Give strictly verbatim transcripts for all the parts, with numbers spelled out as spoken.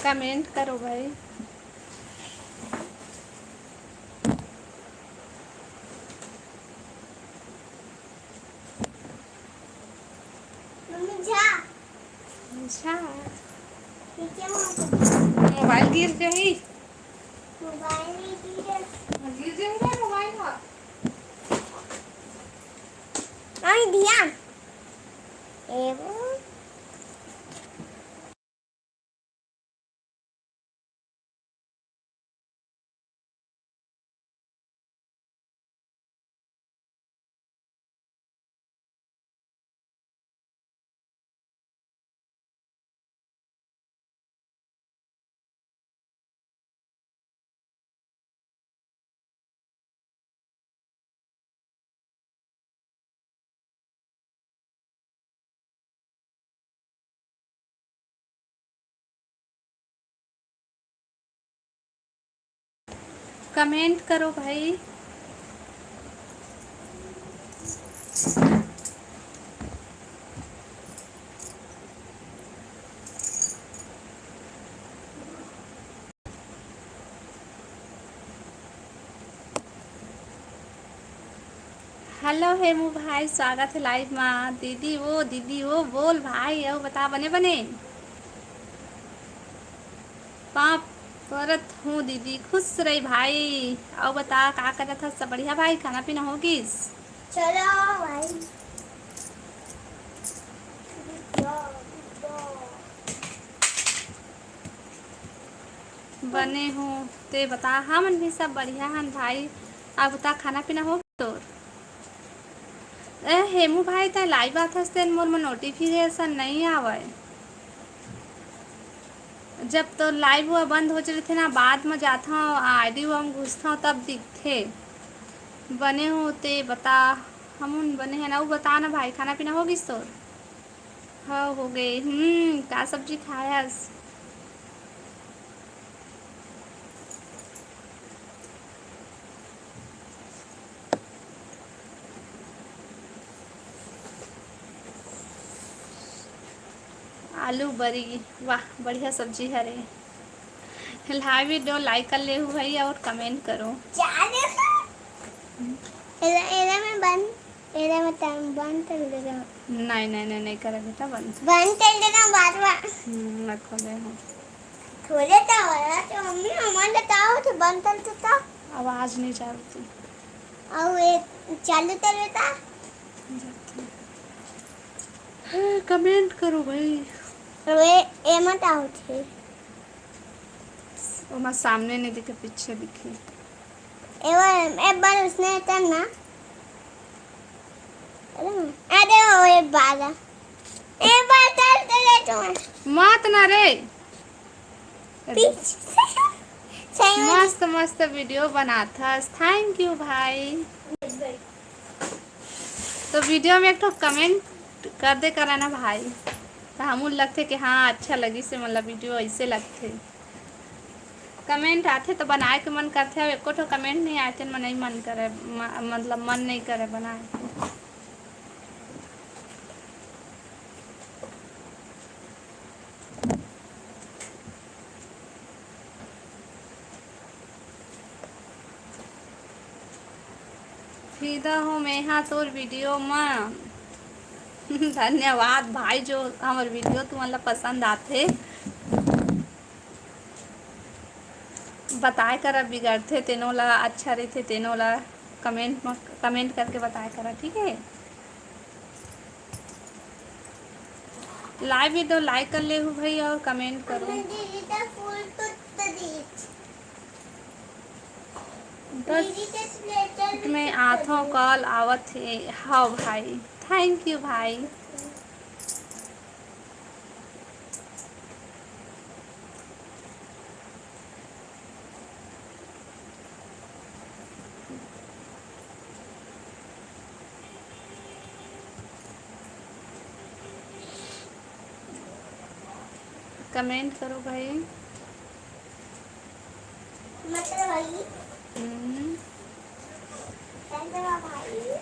Comment करो भाई। Mummy जा। अच्छा। ये क्या हुआ? मोबाइल गिर गई। मोबाइल नहीं गिर गया। गिर जाएगा मोबाइल का। अरे दिया। ए वो। कमेंट करो भाई। हेलो हेमू भाई, स्वागत है लाइव मा। दीदी वो, दीदी वो, बोल भाई, अउ बता बने बने। पाँव परत हूँ दीदी, खुश रही भाई। अउ बता का करत हस, सब बढ़िया भाई, खाना पीना हो गिस? चलो भाई। बने हूँ, ते बता। हमन भी सब बढ़िया हन भाई। अब बता, खाना पीना हो गे तोर? ए हेमू भाई, तैं लाइव आथस तेन मोर में नोटिफिकेशन नइ आवय। जब तो लाइव हुआ बंद हो चलथे ना, बाद में जाथव, आईडी हुआ में घुसथव, तब दिखथे। बने हो ते बता। हमन बने हैं ना। वो बता ना भाई, खाना पीना हो गिस तोर? हाँ, हो गए। हम्म, का सब्जी खाए हस? आलू बरी। वाह, बढ़िया सब्जी हरे। लाइव वीडियो लाइक कर लेहू भाई और कमेंट करो। एला, एला मैं बंद एला मैं तन-, बंद कर देगा। नहीं, नहीं, नहीं, नहीं करे बेटा, बंद। बंद कर देगा बार बार। हम्म, मैं खोले हूँ। खोले तो वाला तो मम्मी हमारे बताओ तो बंद कर देता। आवाज नहीं जाती। और ये चालू कर देता। हाँ, कमेंट करो भाई। वे ए मत आओ थे। ओमा सामने नहीं दिखे, पीछे दिखे। ए बार, ए बार उसने करना। अरे ओ, ए बार। ए बार कर दे रे तू। मत ना रे। पीछे से। सही में। मस्त मस्त वीडियो बनाथस, thank you भाई। तो वीडियो में एक ठो कमेंट कर दे करा ना भाई, तो हमू लगथे कि हाँ, अच्छा लगिस हे, मतलब वीडियो ऐसे लगथे। कमेंट आथे तो बनाए के मन करथे, अब एको ठो कमेंट नहीं आए तेन मन नहीं मन करे, म-, मतलब मन नहीं करे बनाए के। फिदा हो मेहा तोर वीडियो म। धन्यवाद भाई, जो हमर वीडियो तुमन ला पसंद आथे। बताए करा बिगड़थे तेनो ला, अच्छा रहिथे तेनो ला कमेंट म, कमेंट करके बताए करा, ठीक है? लाइव वीडियो लाइक कर लेहू भाई और कमेंट करो। दीदी तो फूल टूट दीच। दस मिनट में आथो, कॉल आवत हे। हाँ भाई, thank you भाई। कमेंट करो भाई। मतलब भाई। हम्म। चंद्रमा भाई।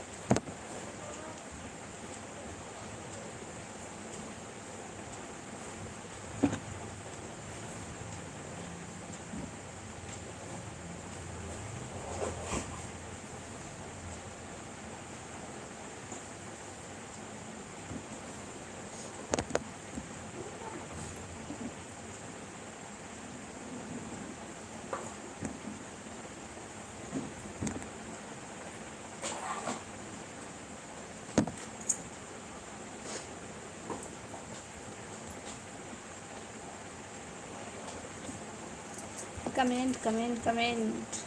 Comment, comment, comment.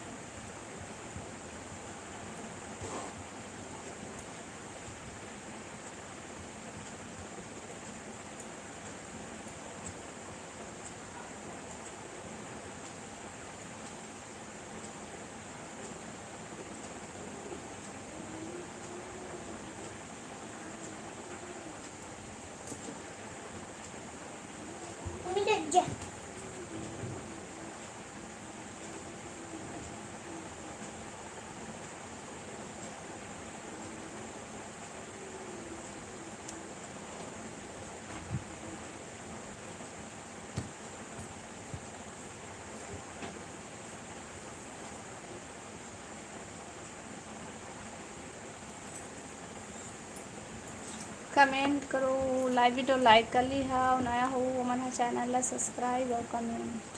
कमेंट करो, लाइव वीडियो लाइक कर ली हा, अउ नया हो ओमन ह चैनल ला सब्सक्राइब अउ कमेंट।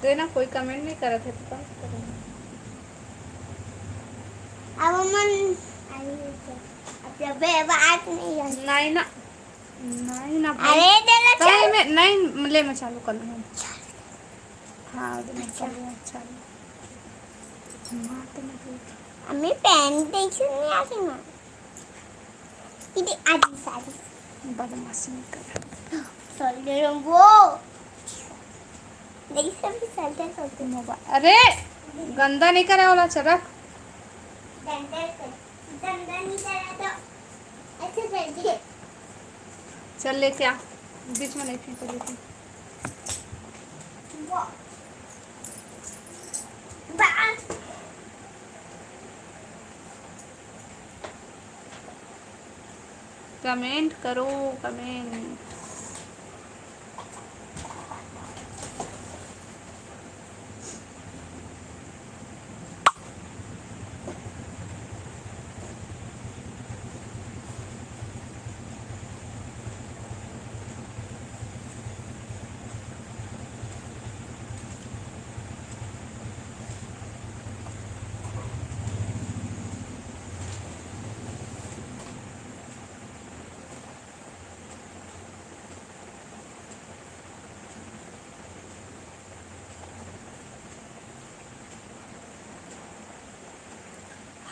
तें ना कोई कमेंट नहीं करत हे, तो का करूँ? अब मन, अब जब बात नहीं है। नहीं ना, नहीं ना भाई। अरे, दे ना, कहीं चल। मैं, नहीं, ले, मैं चालू कर लूँ। हाँ, दे, मैं कर लूँ, अच्छा। मार तो मत दे। अम्मी, पैंट देख नहीं आती ना। इधर आ जी, सारी। बदमाशी नहीं कर। सॉरी, वो। देख, सब सारे सोते। मोबाइल, अरे, गंदा नहीं करे वाला, चल रख। गंदा कर, गंदा नहीं करे तो ऐसे कर दे। चल, लेके आ, बीच में नहीं फेंको, लेके। वाह। वाह। कमेंट करो, कमेंट।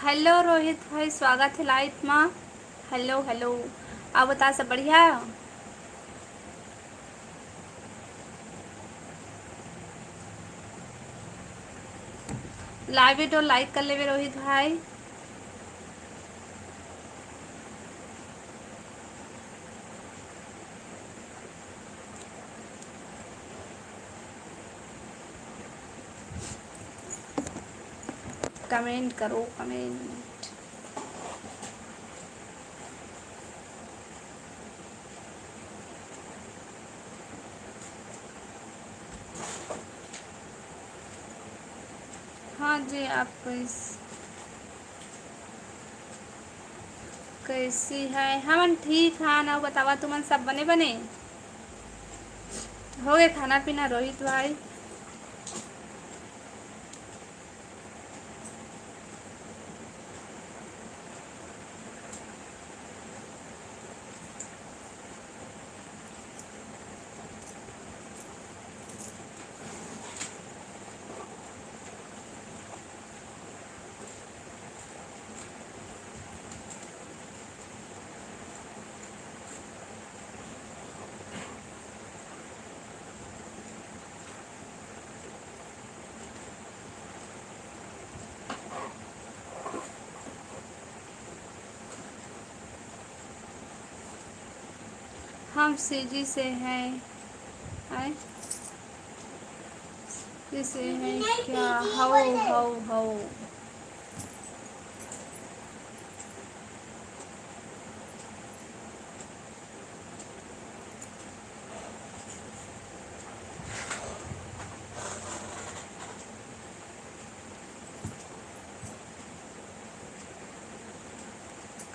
हेलो रोहित भाई, स्वागत हे लाइव मा। हेलो, हेलो, अउ बता, सब बढ़िया? लाइव वीडियो लाइक कर लेवे रोहित भाई। कमेंट करो, कमेंट। हाँ जी, आप कैस-, कैसी है? हमन ठीक हन। अउ बतावा, तुमन सब बने बने? हो गए खाना पीना, रोहित भाई? हम सीजी से हैं, हैं? किसे हैं क्या? हौ, हौ, हौ।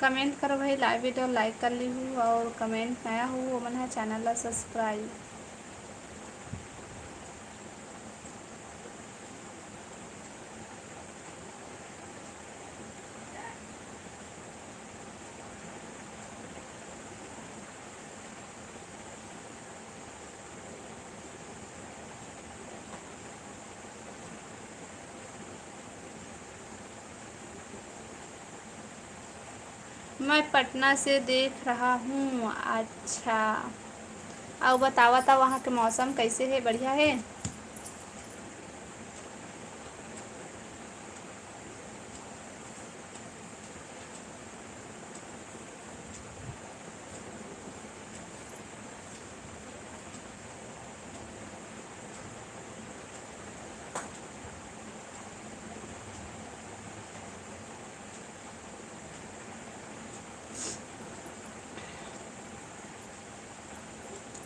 कमेंट करो भाई, लाइव वीडियो लाइक कर ली हूँ, और कमेंट नया हो, वो मन है चैनल ला सब्सक्राइब। मैं पटना से देख रहा हूँ। अच्छा, अउ बतावा त वहाँ के मौसम कैसे हे? बढ़िया हे?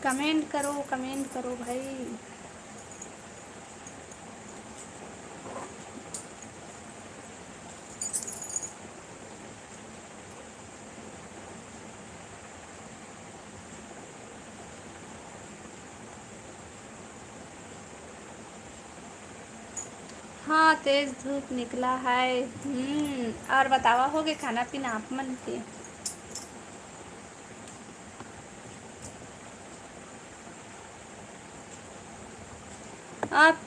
कमेंट करो, कमेंट करो भाई। हाँ, तेज धूप निकला है। हम्म, और बतावा, हो गए खाना पीना आप मन के? आप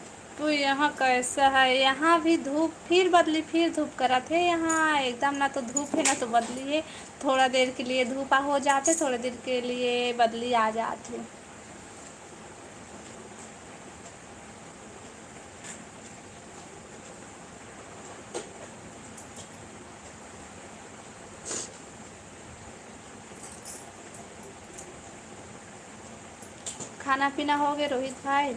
यहाँ कैसा है? यहाँ भी धूप, फिर बदली, फिर धूप करत हे। यहाँ एकदम ना तो धूप हे, ना तो बदली हे। थोड़ा देर के लिए धूप आ हो जाथे, थोड़ा देर के लिए बदली आ जाथे। खाना पीना हो गए रोहित भाई?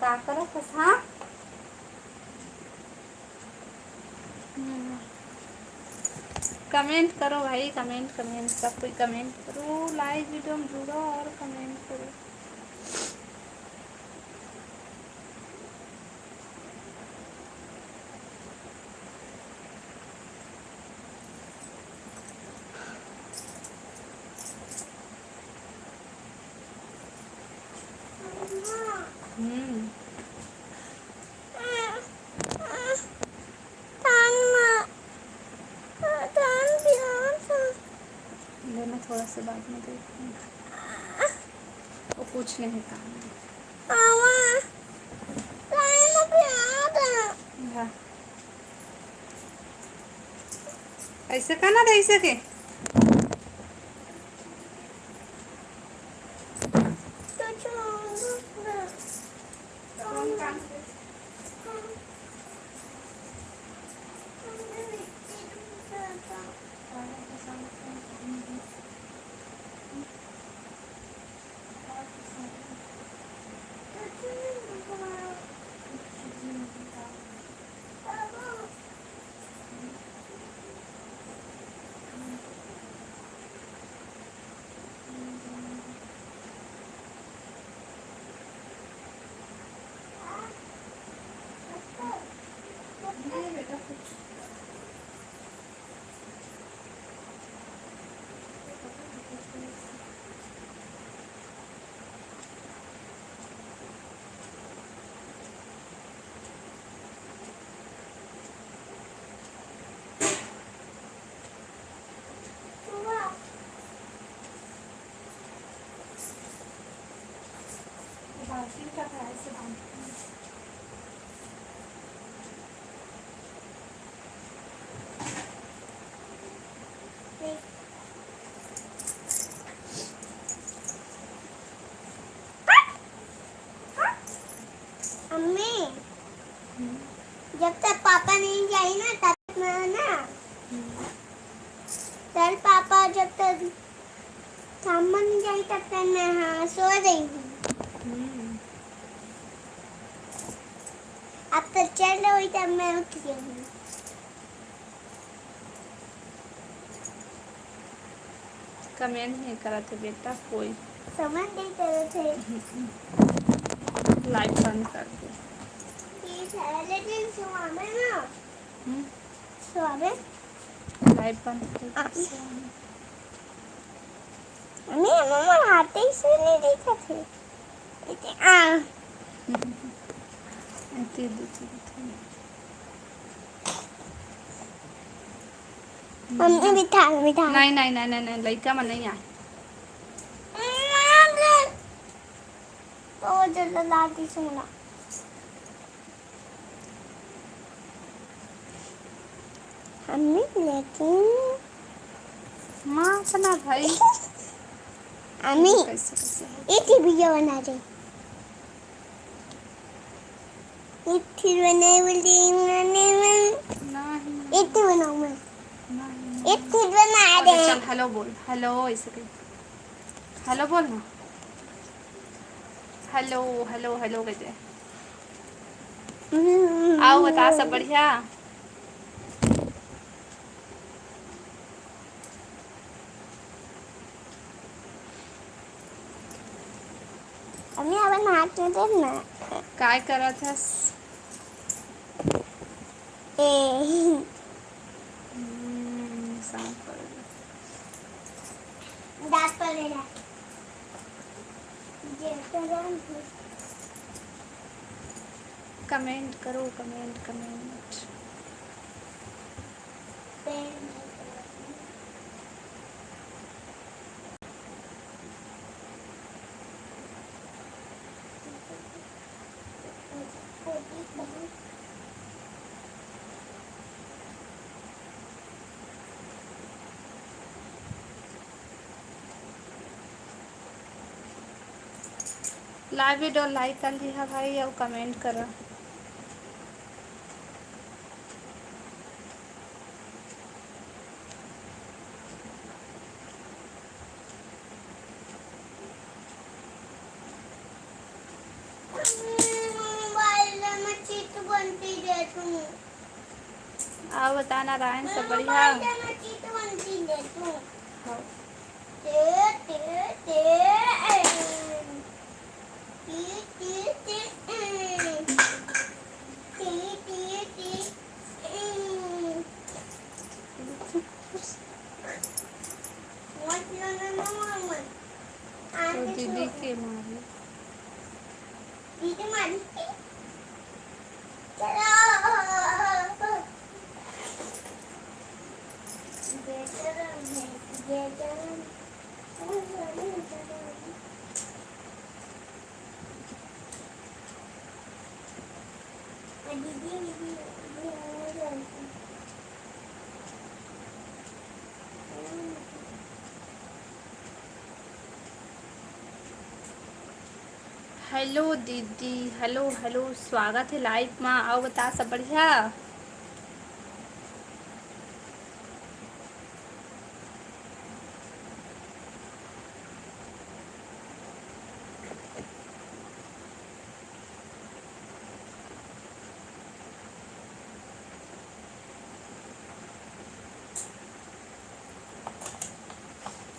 का करत हस, हाँ? हम्म। कमेंट करो भाई, कमेंट, कमेंट, सब कोई कमेंट करो, लाइव वीडियो में जुड़ो और कमेंट करो। हम्म। ले, मैं थोड़ा सा बाद में देखती हूँ। वो कुछ नहीं काम है। हाँ। ऐसे का ना दे, ऐसे के। अम्मी, जब तक पापा नहीं जाए ना, तब तक मैं ना, कल पापा जब तक काम पर नहीं जाए, तब तक मैं, हाँ, सो रही हूँ। अब तो चल रही, तब मैं उठ गई हूँ। कमेंट नहीं करत हे बेटा कोई। कमेंट नहीं करत हे। लाइव बंद कर दे। ठीक है, लेकिन सुबह में ना। हम्म। सुबह में। लाइव बंद कर दे। अम्मी, मम्मा हाथे से नहीं दिखत हे। इते, आ। इते दे, इते दे। मम्मी बिठा, बिठा। नहीं, नहीं, नहीं, नहीं, नहीं, लइका मन नहीं आए। ओ, जल्दी ला दी सोना। अम्मी, लेकिन माँ अपना भाई। अम्मी, कैसे, कैसे? एक ही वीडियो बना दे। एक फिर बनाए बोल रही हूँ, बनाए में। नहीं। एक तो बनाऊँ मैं। नहीं। एक फिर बना अच्छा, दे। चल, हेलो बोल। हेलो, ऐसे कह। हेलो बोल ना। हेलो, हेलो, हेलो कह दे। हम्म। आओ, बता, सब बढ़िया? अम्मी, अपन हाथ में देख ना। काय करत हस? ए। हम्म, सांप पड़ गया। दांत पड़ गया। कमेंट करो, कमेंट, कमेंट। लाइव वीडियो लाइक कर लिहा भाई, अउ कमेंट करा। अउ बता नारायण, सब बढ़िया? हाँ। तो दीदी के मारी। दीदी मारी। चलो। हेलो दीदी, हेलो, हेलो, स्वागत हे लाइव मा। अउ बता, सब बढ़िया?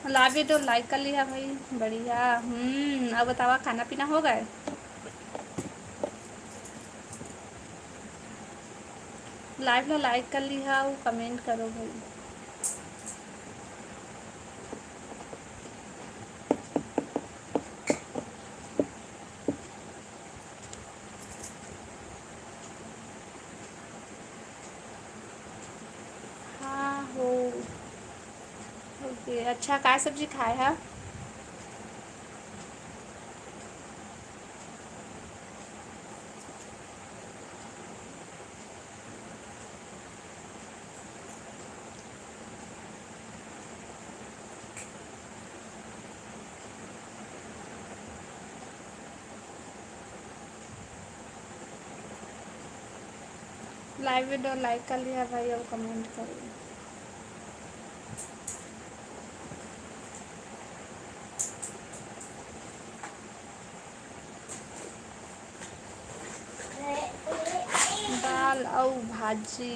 लाइव वीडियो लाइक कर लिहा भाई, बढ़िया। हम्म, अब बतावा, खाना पीना हो गए? लाइव ला लाइक कर लिहा अउ कमेंट करो भाई। हाँ हो। ओके, अच्छा, काय सब्जी खाए हा? लाइव वीडियो लाइक कर लिहा भाई, अउ कमेंट कर लिहा। दाल अउ भाजी।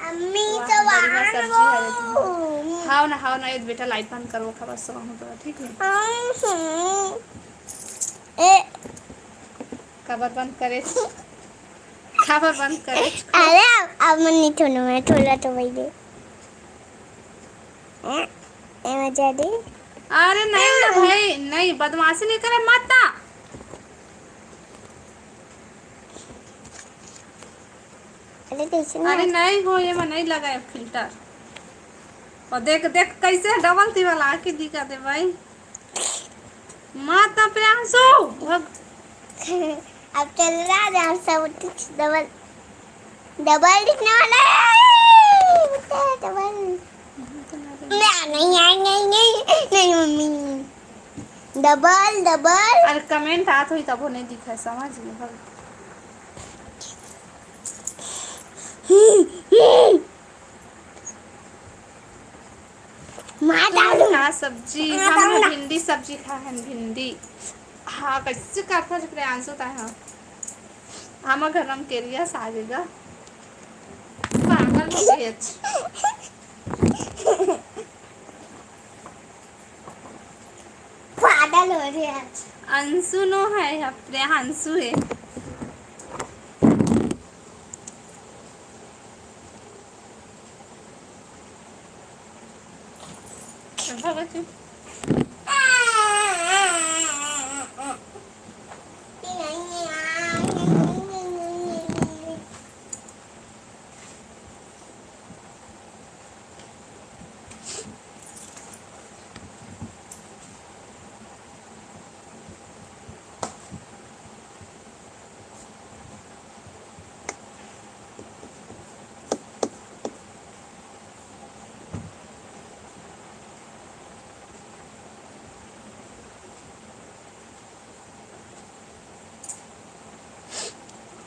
अम्मी, वाह, तो बढ़िया सब्जी हरे तुमन। हाव ना, हाव ना, ए बेटा, लाइट बंद करो, खबर सुनाहूँ तो, ठीक है? हम्म। ए। खबर बंद करे। खबर बंद करे। अरे, अब, अब मन नहीं छोड़ू मैं, थोड़ा तो वही दे। ए, ए, मजा दे। अरे नहीं ना भाई, नहीं, बदमाशी नहीं करे, मत ना। अरे, कैसे ना? अरे नहीं हो, ये में नहीं लगा है फिल्टर। अउ देख, देख कैसे डबल ती वाला आके दिखा दे भाई। माता प्रियांशु, भग। अब चल रहा है सब डबल, डबल दिखने वाला है। डबल। नहीं, नहीं, नहीं, नहीं, नहीं, मम्मी। Double, double. अरे कमेंट आत होई तभो नहीं दिखा, समझ गए, भग। माता तुमन का सब्जी? माता हमन ना। भिंडी सब्जी खाए हन, भिंडी। हाँ, कैसे करथा जो प्रियांशु ताय हा? हमर घर रमकेरिया साग हे गा। पागल हो गई अच्छी। पागल हो रहे हैं। अंशु नो है, प्रियांशु है।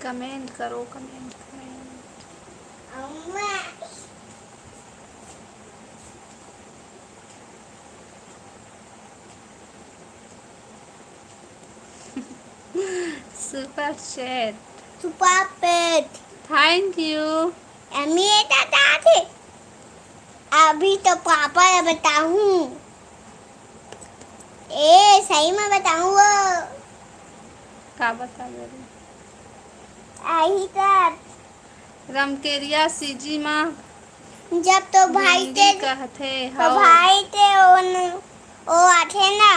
कमेंट करो, कमेंट, कमेंट। अम्मा। Super chat. सुपर पेट। Thank you। अम्मी, ये का, का थे? अभी तो पापा ला बताहूँ। ए, सही में बताहूँ वो। का बताबे रे? आही का। रमकेरिया सीजी मा जब तो भाई भिंडी ते, कहथे, तो हव। भाई ते ओन, ओ आथे ना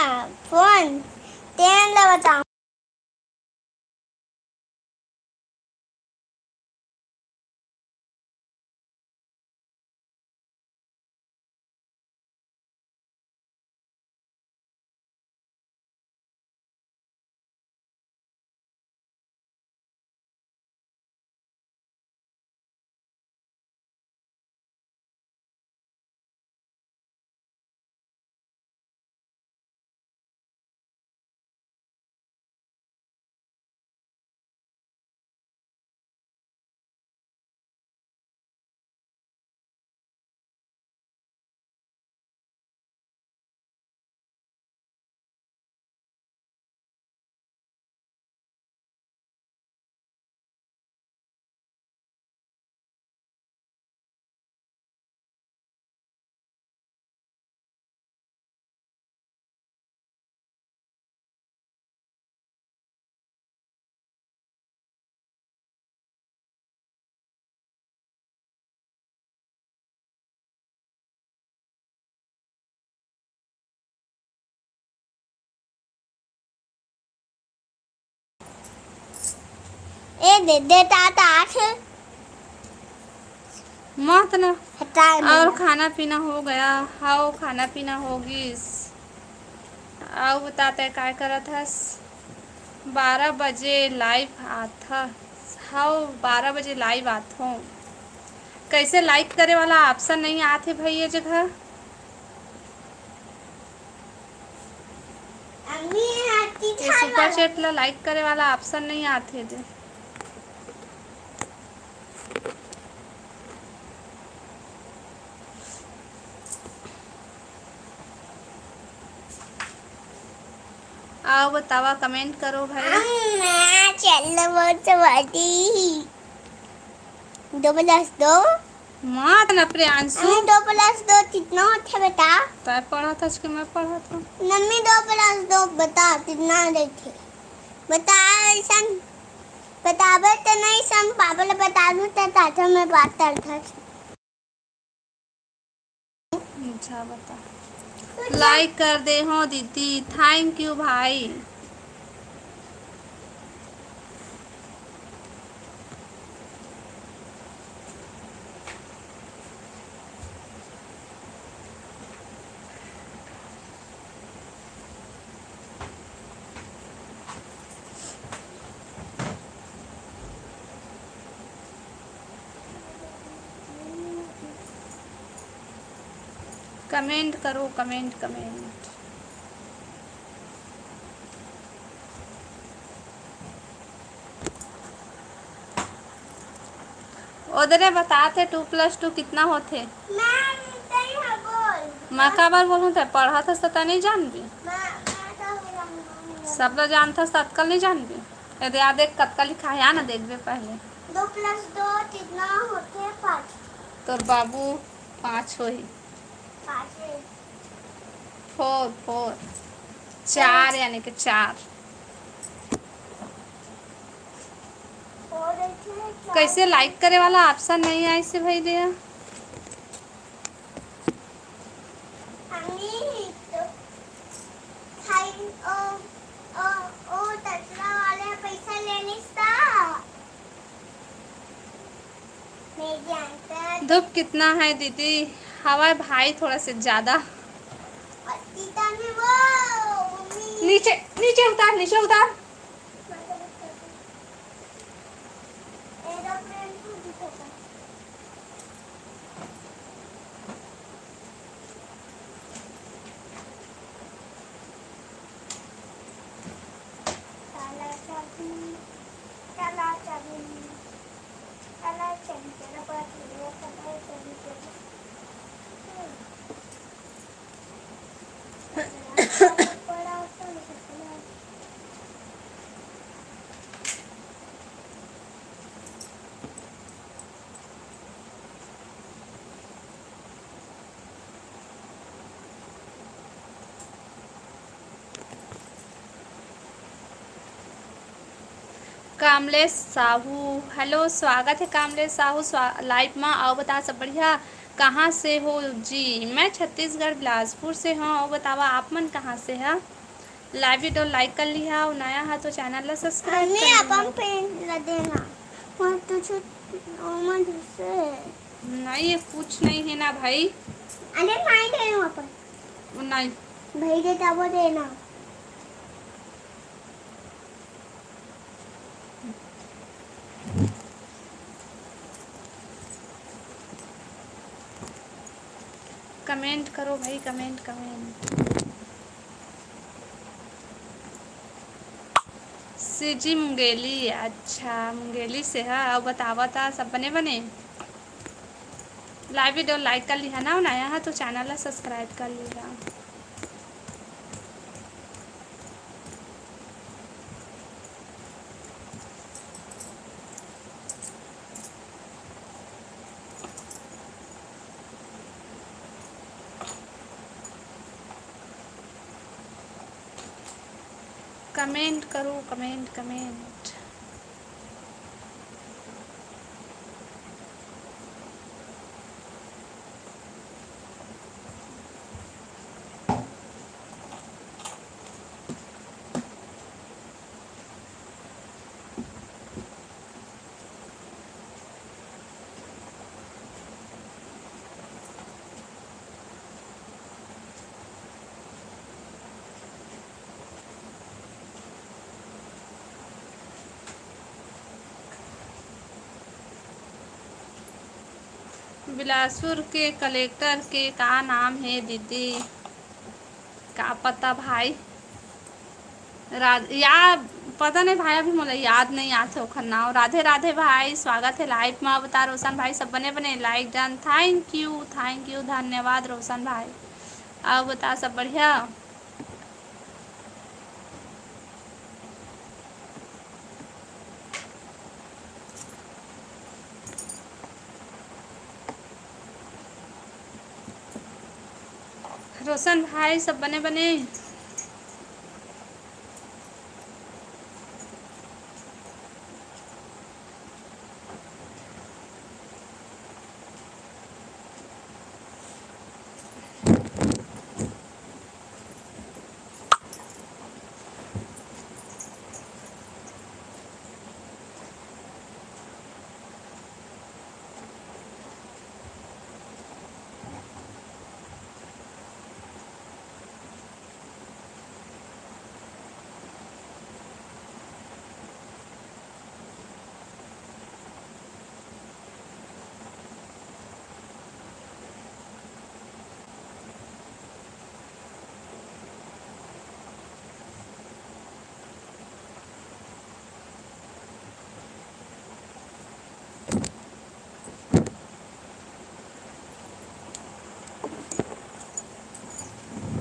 फोन, तेन ला बताहूँ। ए दे दे ता ता आठ। मत ना। हटा और ना। खाना पीना हो गया? हाव, खाना पीना हो गिस। अउ बता, तै काय करत हस? बारह बजे लाइव आथस। हाव, बारह बजे लाइव आथों। कैसे लाइक करे वाला ऑप्शन नहीं आथे भाई ये जगह? अम्मी, आती ये खाए सुपर वाला। चैट ला लाइक करे वाला ऑप्शन नहीं आथे दे। आओ बतावा, कमेंट करो भाई। अम्मा, चलो वो चपाती। दो प्लस दो। मात ना प्रियांशु। मम्मी, दो प्लस दो कितना होथे बता? तै पढ़त हस कि मैं पढ़त हूँ? मम्मी, दो प्लस दो बता कितना देथे? बता ऐसन, बताबे तो नहीं सन, पापा ले बता दूँ तो चाचा मैं बात करत हस। अच्छा बता। लाइक कर दे हो दीदी, थैंक यू भाई। कमेंट करो, कमेंट, कमेंट। ओदरे बतात हे, टू प्लस टू कितना होथे? मैम, तैं ह बोल। मैं काबर बोलूं? तैं पढ़त हस त तैं नइ जानबे? मैं, मैं तो जानबो। सब ल जानथस त अतका ल नइ जानबे? ए दे, आ देख, कतका लिखा हे, आ ना देखबे पहले। दो प्लस दो कितना होथे? पाँच। तोर बाबू पाँच होही। पाँच होही। फोर, फोर। चार, यानी कि चार। कैसे लाइक करे वाला ऑप्शन नहीं आइस हे भाई दया? धूप कितना है दीदी? हवा भाई थोड़ा से ज्यादा। नीचे, नीचे उतार, नीचे उतार। कामलेश साहू, हेलो, स्वागत है कामलेश साहू स्वा-, लाइव मा। अउ बता सब बढ़िया, कहाँ से हो जी? मैं छत्तीसगढ़ बिलासपुर से हूँ। अउ बतावा आप मन कहाँ से है? लाइव वीडियो लाइक कर लिहा अउ नया है तो चैनल ला सब्सक्राइब कर लिहा। अपन पेन ला देना। वहाँ तो छुट-, ओमन से। नहीं, ये कुछ नहीं है ना भाई। अरे नहीं दे रहा हूँ अपन। वो नहीं। भाई के तब देना। कमेंट करो भाई, कमेंट, कमेंट। सीजी मुंगेली, अच्छा, मुंगेली से है। अउ बतावा ता सब बने बने? लाइव वीडियो लाइक कर लिहा ना, नया है तो चैनल ला सब्सक्राइब कर लिहा। कमेंट करो, कमेंट, कमेंट। बिलासपुर के कलेक्टर के का नाम हे दीदी? का पता भाई। राध-, या, पता नहीं भाई, अभी मोला याद नहीं आथे ओखर नाव। राधे राधे भाई, स्वागत है लाइव में। अवतार रोशन भाई, सब बने बने, लाइक done. Thank you, thank you, धन्यवाद रोशन भाई। अउ बता, सब बढ़िया? रोशन भाई, सब बने बने?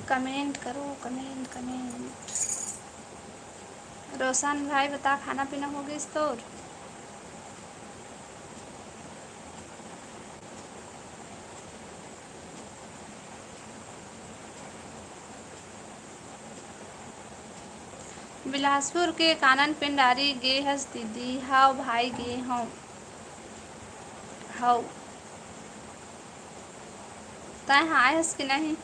कमेंट करो, कमेंट, कमेंट। रोशन भाई, बता, खाना पीना हो गइस तोर? बिलासपुर के कानन पेंडारी गे हस दीदी? हव भाई, गे हंव। हव। तैं ह आए हस कि नहीं?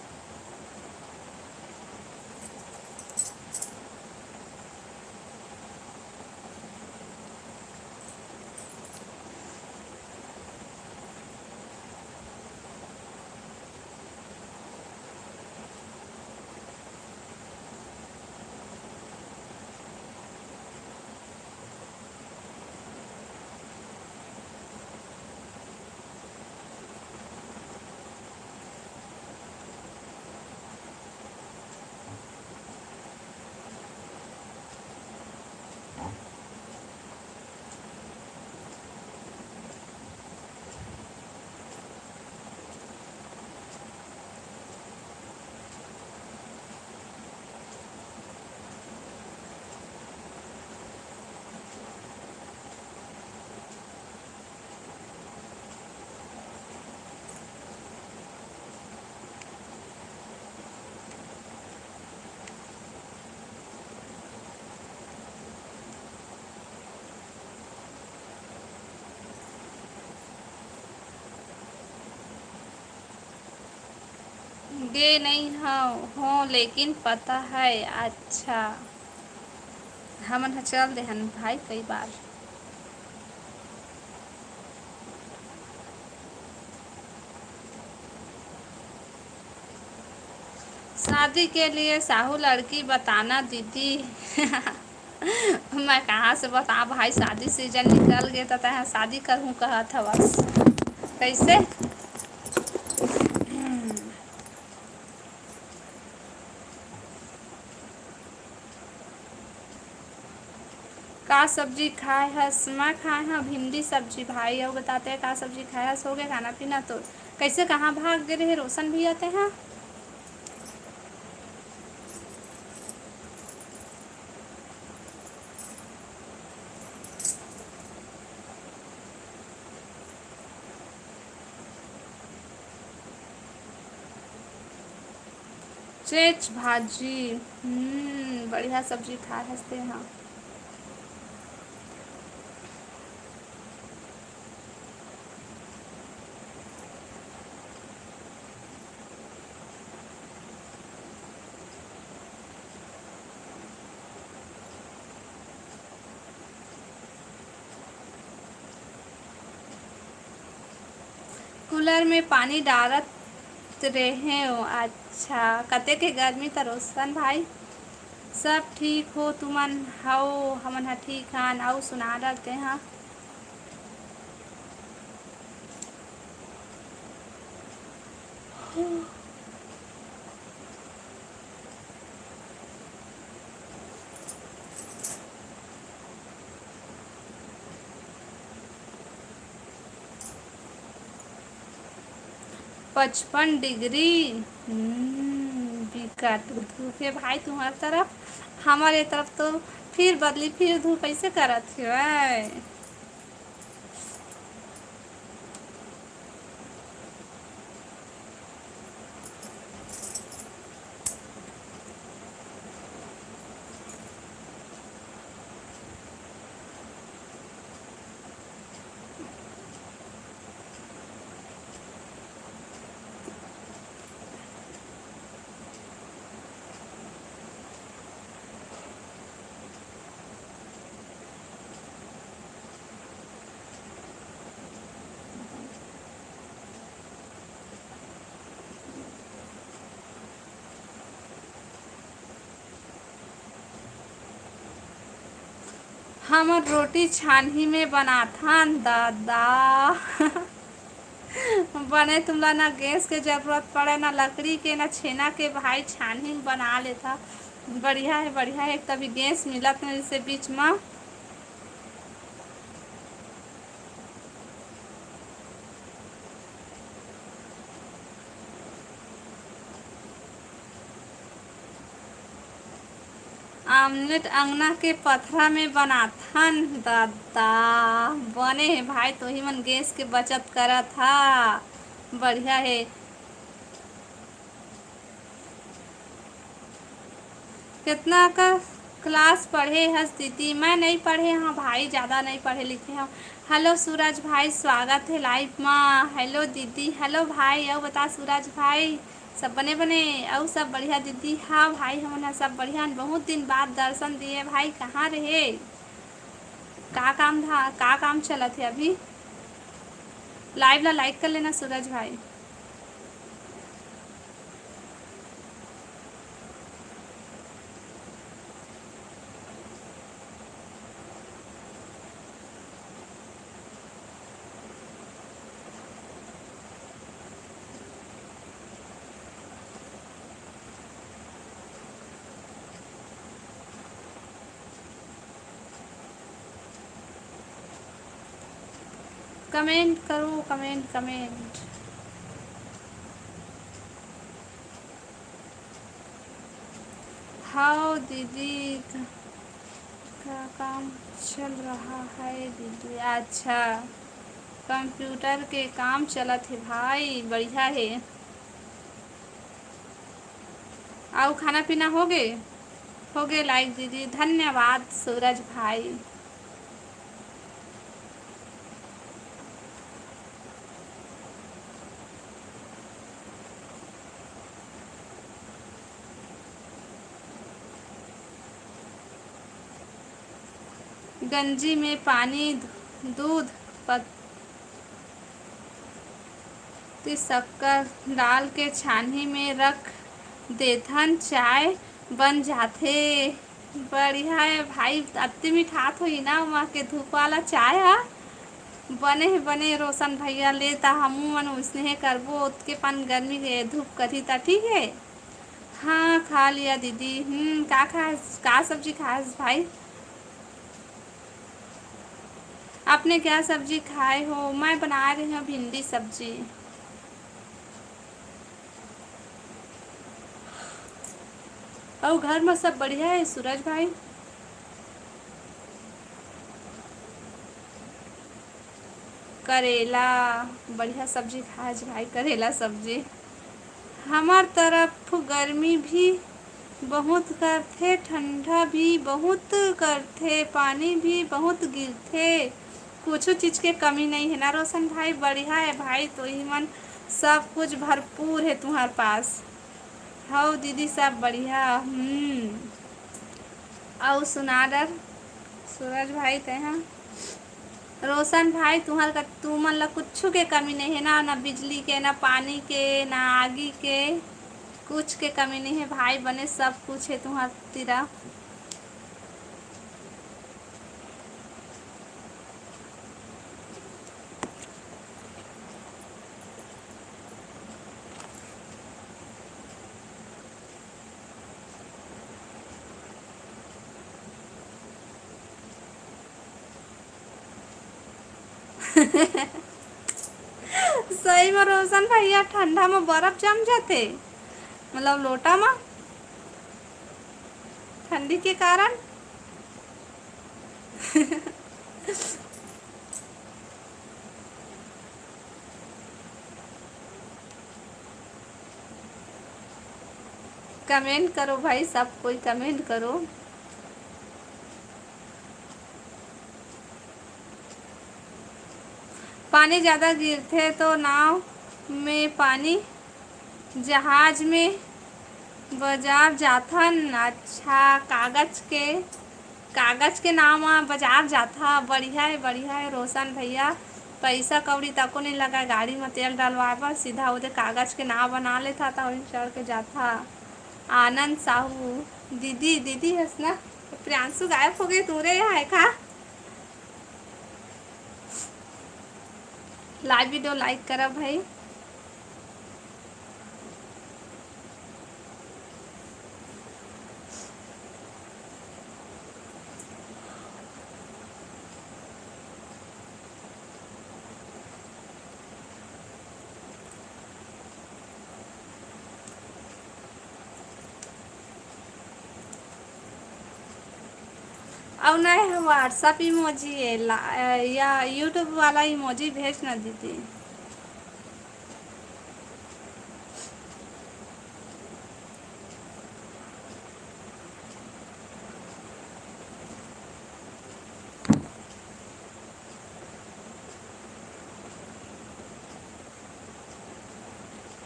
गे नइ हव, हो, लेकिन पता है। अच्छा, हमन ह चल देहन भाई कई बार। शादी के लिए साहू लड़की बताना दीदी। मैं कहाँ से बता भाई, शादी सीजन निकल गए तो तैं शादी करहूँ कहत हवस। कैसे? का सब्जी खाए हस? मैं खाए हव भिंडी सब्जी भाई। अउ बताते का सब्जी खाए हस? हो गया खाना पीना तो? कैसे कहाँ भाग गए रहे रोशन भैया ते हा? चेच भाजी। हम्म, बढ़िया सब्जी खाए हस ते हा। कूलर में पानी डारत रेहेंव। अच्छा, कते के गर्मी त रोशन भाई? सब ठीक हो तुमन? हव, हमन ह ठीक हन। अउ सुना डरते हा। पचपन डिग्री। हम्म, बिकट धूप हे भाई तुम्हार तरफ। हमारे तरफ तो फिर बदली, फिर धूप ऐसे करत हे भाई। हमन रोटी छानही में बनाथन दादा। बने तुमला ना गैस के जरूरत पड़े, ना लकड़ी के, ना छेना के, भाई छानही में बना लेथा। बढ़िया हे, बढ़िया हे। एक तभी गैस मिलत नहीं जैसे बीच में। आमलेट अंगना के पथरा में बनाथन दादा। बने हे भाई, तोही मन गैस के बचत करत हा, बढ़िया हे। कितना का क्लास पढ़े हस दीदी? मैं नहीं पढ़े हव भाई, ज़्यादा नहीं पढ़े लिखे हव। हेलो सूरज भाई, स्वागत हे लाइव मा। हेलो दीदी, हेलो भाई। अउ बता सूरज भाई, सब बने बने? अउ सब बढ़िया दीदी? हाँ भाई, हमन ह सब बढ़िया हन। बहुत दिन बाद दर्शन दिए भाई, कहाँ रहे? का काम था, का काम चलत हे अभी? लाइव ला लाइक कर लेना सूरज भाई। कमेंट करो, कमेंट, कमेंट। हाव दीदी, का, का काम चल रहा है दीदी? अच्छा, कंप्यूटर के काम चलत हे भाई, बढ़िया हे। अउ खाना पीना हो गे? हो गे लाइक दीदी, धन्यवाद सूरज भाई। गंजी में पानी, दूध, पत्ती, शक्कर डाल के छानही में रख देथन, चाय बन जाथे। बढ़िया हे भाई, अत्ते मिठात होही ना वहाँ के धूप वाला चाय ह। बने हे, बने हे रोशन भैया, ले ता हमू मन ओइसने हे करबो, ओतके पन गर्मी के धूप करही ता ठीक हे। हाँ, खा लिया दीदी। हम्म, का खास, का सब्जी खास भाई? आपने क्या सब्जी खाए हो? मैं बना रही हूँ भिंडी सब्जी। अउ घर में सब बढ़िया है सूरज भाई? करेला, बढ़िया सब्जी खाए जी भाई, करेला सब्जी। हमार तरफ गर्मी भी बहुत करथे, ठंडा भी बहुत करथे, पानी भी बहुत गिरथे, कुछु चीज के कमी नहीं है ना रोशन भाई? बढ़िया है भाई, तो ही मन सब कुछ भरपूर है तुम्हार पास। हव दीदी, सब बढ़िया। हम्म, अउ सुना डर सूरज भाई, तेहा रोशन भाई, तुहर का, तुमन ला कुछु के कमी नहीं है ना, ना बिजली के, ना पानी के, ना आगी के, कुछ के कमी नहीं है भाई, बने सब कुछ है तुहर तीरा। सही में रोशन भैया, ठंडा में बर्फ जम जाते, मतलब लोटा में, ठंडी के कारण। कमेंट करो भाई, सब कोई कमेंट करो। पानी ज़्यादा गिरथे तो नाव में पानी, जहाज में बजार जाथन। अच्छा, कागज के, कागज के नाव म बजार जाथा। बढ़िया है, बढ़िया है रोशन भैया, पैसा कौड़ी तको नहीं लगा गाड़ी म तेल डलवाए बर, सीधा ओदे कागज के नाव बना लेथा त ओही चढ़ के जाथा। आनंद साहू, दीदी, दीदी हस ना? प्रियांशु गायब हो गए, तू रे यहाँ है का? लाइव वीडियो लाइक करा भाई। अउ नहीं है WhatsApp इमोजी है ला-, या YouTube वाला इमोजी भेज ना दीदी।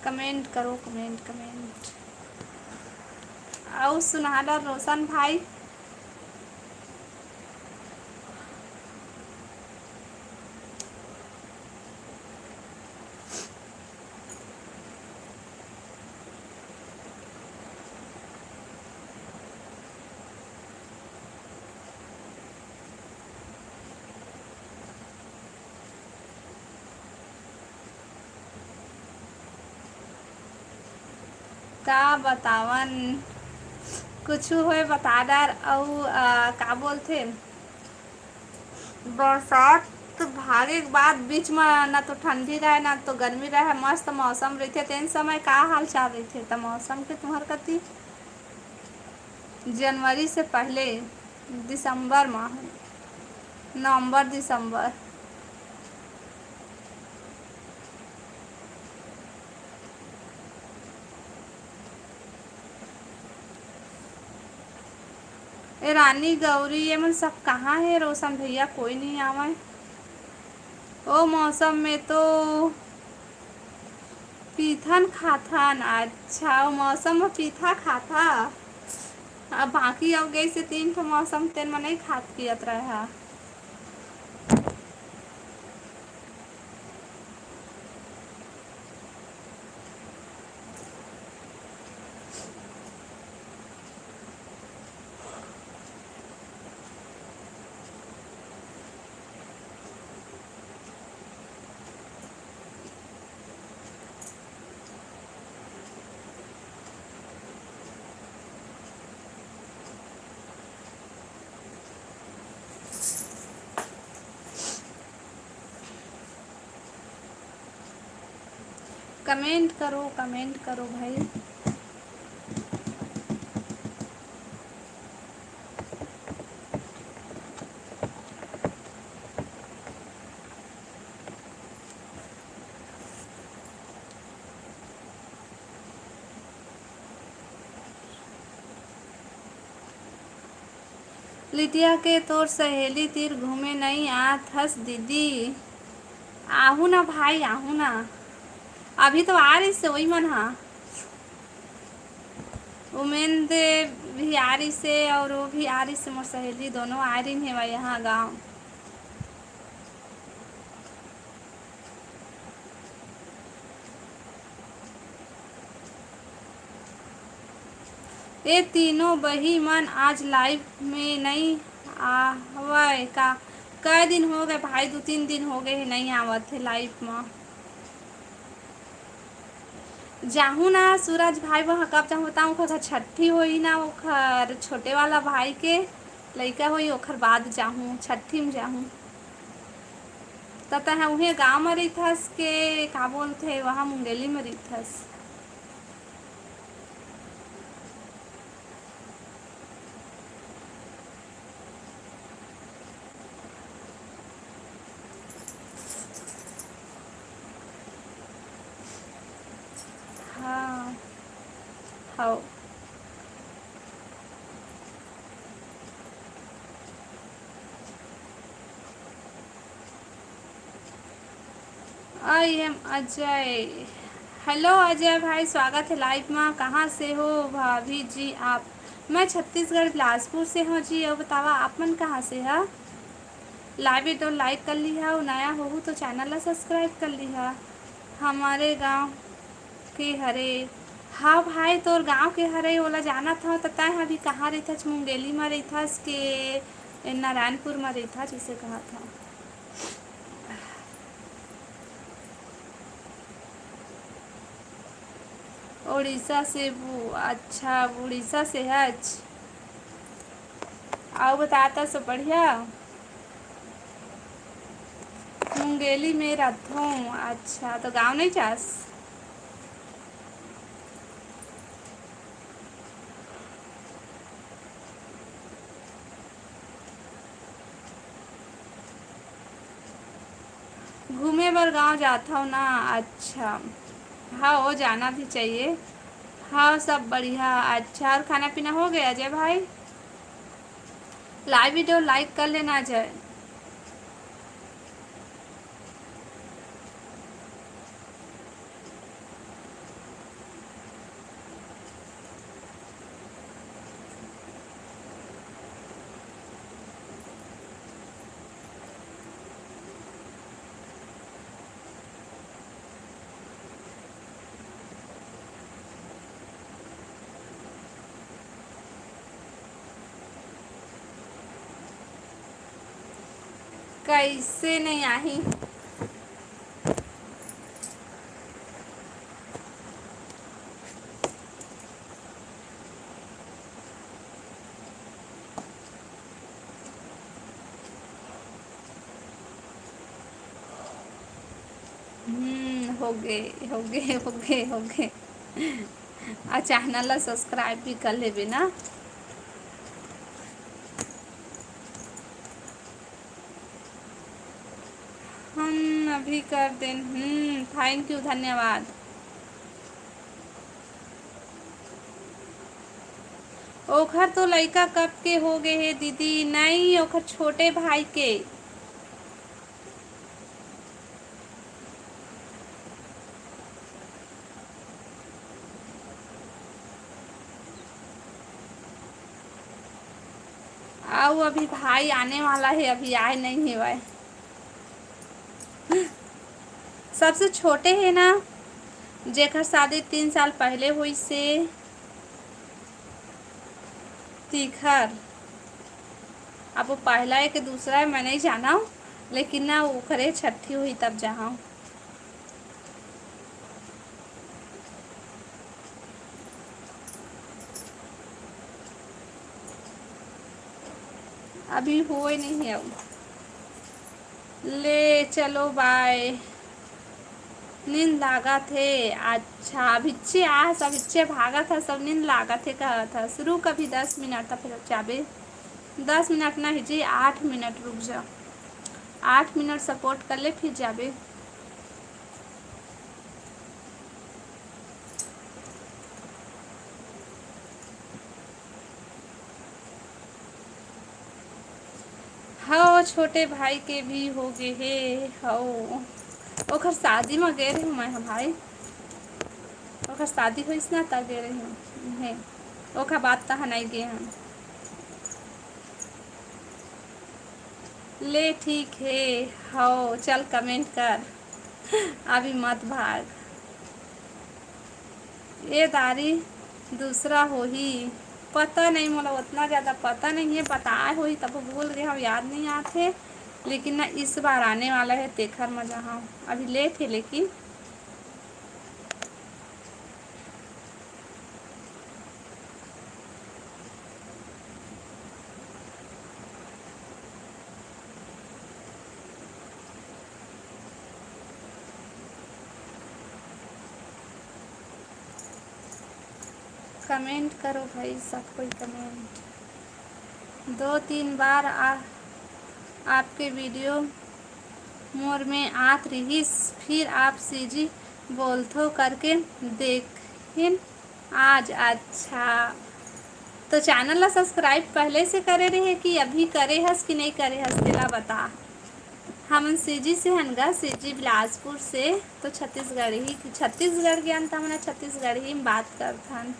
कमेंट करो, कमेंट, कमेंट। अउ सुनहरा रोशन भाई। का बतावन, कुछु होय बता डर। अउ, आ, का बोलथे, बरसात भागे के बाद बीच म ना तो ठंडी रहे, ना तो गर्मी रहे, मस्त मौसम रहिथे। तेन समय का हाल चाल रहिथे त मौसम के तुम्हर कती? जनवरी से पहले दिसंबर माह, नवंबर, दिसंबर। ए रानी गौरी, ये मन सब कहाँ हे? रोशन भैया कोई नहीं आवे। ओ मौसम में तो पीथन खाथन। अच्छा, ओ मौसम में पीथा खाता। अब बाकी अउ गइसे तीन ठो मौसम, तेन में नहीं खात पियत रहे हा। कमेंट करो, कमेंट करो भाई। लिटिया के तोर सहेली तीर घूमे नइ आत हस दीदी। आहू ना भाई, आहू ना। अभी तो आ रहिस हे वही मन हा। उमेंद भी आ रहिस हे और वो भी आ रहिस हे, मोर सहेली दोनों आ रहिन हे भाई यहाँ गाँव। ए तीनों बही मन आज लाइव में नई आवय का? कई दिन हो गए भाई, दू तीन दिन हो गए हे नई आवत हे लाइव में। जाहूँ ना सूरज भाई, वहाँ कब जाहूँ बताऊँ, ओखर छट्ठी होई ना, ओखर छोटे वाला भाई के लइका होई, ओखर बाद जाहूँ, छट्ठी में जाहूँ। त तैं उहे गाँव म रहिथस के का बोलथे, वहाँ मुंगेली म रहिथस? हाँ, हव। I am Ajay. Hello Ajay भाई, स्वागत है लाइव मा। कहाँ से हो भाभी जी आप? मैं छत्तीसगढ़ बिलासपुर से हूँ जी। अउ बतावा आप मन कहाँ से हा? लाइव वीडियो लाइक कर लिहा, अउ नया होहू तो चैनल ला सब्सक्राइब कर लिहा। हमारे गाँव के हरे। हाँ भाई, तोर गाँव के हरे, ओला जानत हव। त तैं ह अभी कहाँ रहिथस? मुंगेली म रहिथस के नारायणपुर म रहिथस, जिसे कहत हव। उड़ीसा से वो, अच्छा, उड़ीसा से हच। अउ बता, त सब बढ़िया? मुंगेली में रथों। अच्छा, तो गाँव नहीं जास? घूमे बर गाँव जाथव ना? अच्छा, हाँ, वो जाना भी चाहिए। हाँ, सब बढ़िया। अच्छा, और खाना पीना हो गया अजय भाई? लाइव वीडियो लाइक कर लेना अजय। कैसे नहीं आही? हम्म, हो गे, हो गे, हो गे, हो गे। आ चैनल ला सब्सक्राइब भी कर लेबे ना। हम अभी कर देन। हम्म, thank you, धन्यवाद। ओखर तो लइका कब के हो गे हे दीदी। नहीं, ओखर छोटे भाई के। अउ अभी भाई आने वाला हे, अभी आए नहीं हेवय। सबसे छोटे हे ना, जेकर शादी तीन साल पहले होइस हे, तिखर। अब वो पहला हे कि दूसरा हे, मैं नहीं जानव, लेकिन ना ओखरे छट्ठी होही तब जाहूँ। अभी होए नहीं हे। ले चलो बाय। नींद लागत हे। अच्छा, अभिच्चे आस, अभिच्चे भागत हस, सब नींद लागत हे कहत हस। रुक अभी दस मिनट, त फिर जाबे। दस मिनट नहीं जी, आठ मिनट रुक जा, आठ मिनट support कर ले, फिर जाबे। हव, छोटे भाई के भी हो गे हे। हव, ओखर शादी म गे रहे मैं ह भाई, ओखर शादी होइस ना, त गे रहे हे। ओखर बाद तहाँ नहीं गे हन। ले ठीक हे। हव, चल comment कर, अभी मत भाग। ए दारी दूसरा होही, पता नहीं, मोला उतना ज़्यादा पता नहीं है, बताए होही तब भूल गए हम, याद नहीं आत हे। लेकिन ना, इस बार आने वाला है, तेखर मजा हम अभी लेट है, लेकिन comment करो भाई, सब कोई comment। दो तीन बार आ, आपके video मोर में आत रिहिस, फिर आप सीजी बोलथो करके देखिन आज। अच्छा, तो channel ला subscribe पहले से करे रहे कि अभी करे हस कि नहीं करे हस, तेला बता। हमन सीजी से हन गा, सीजी बिलासपुर से, तो छत्तीसगढ़ ही, छत्तीसगढ़ के अंत हमन छत्तीसगढ़ ही में बात करथन।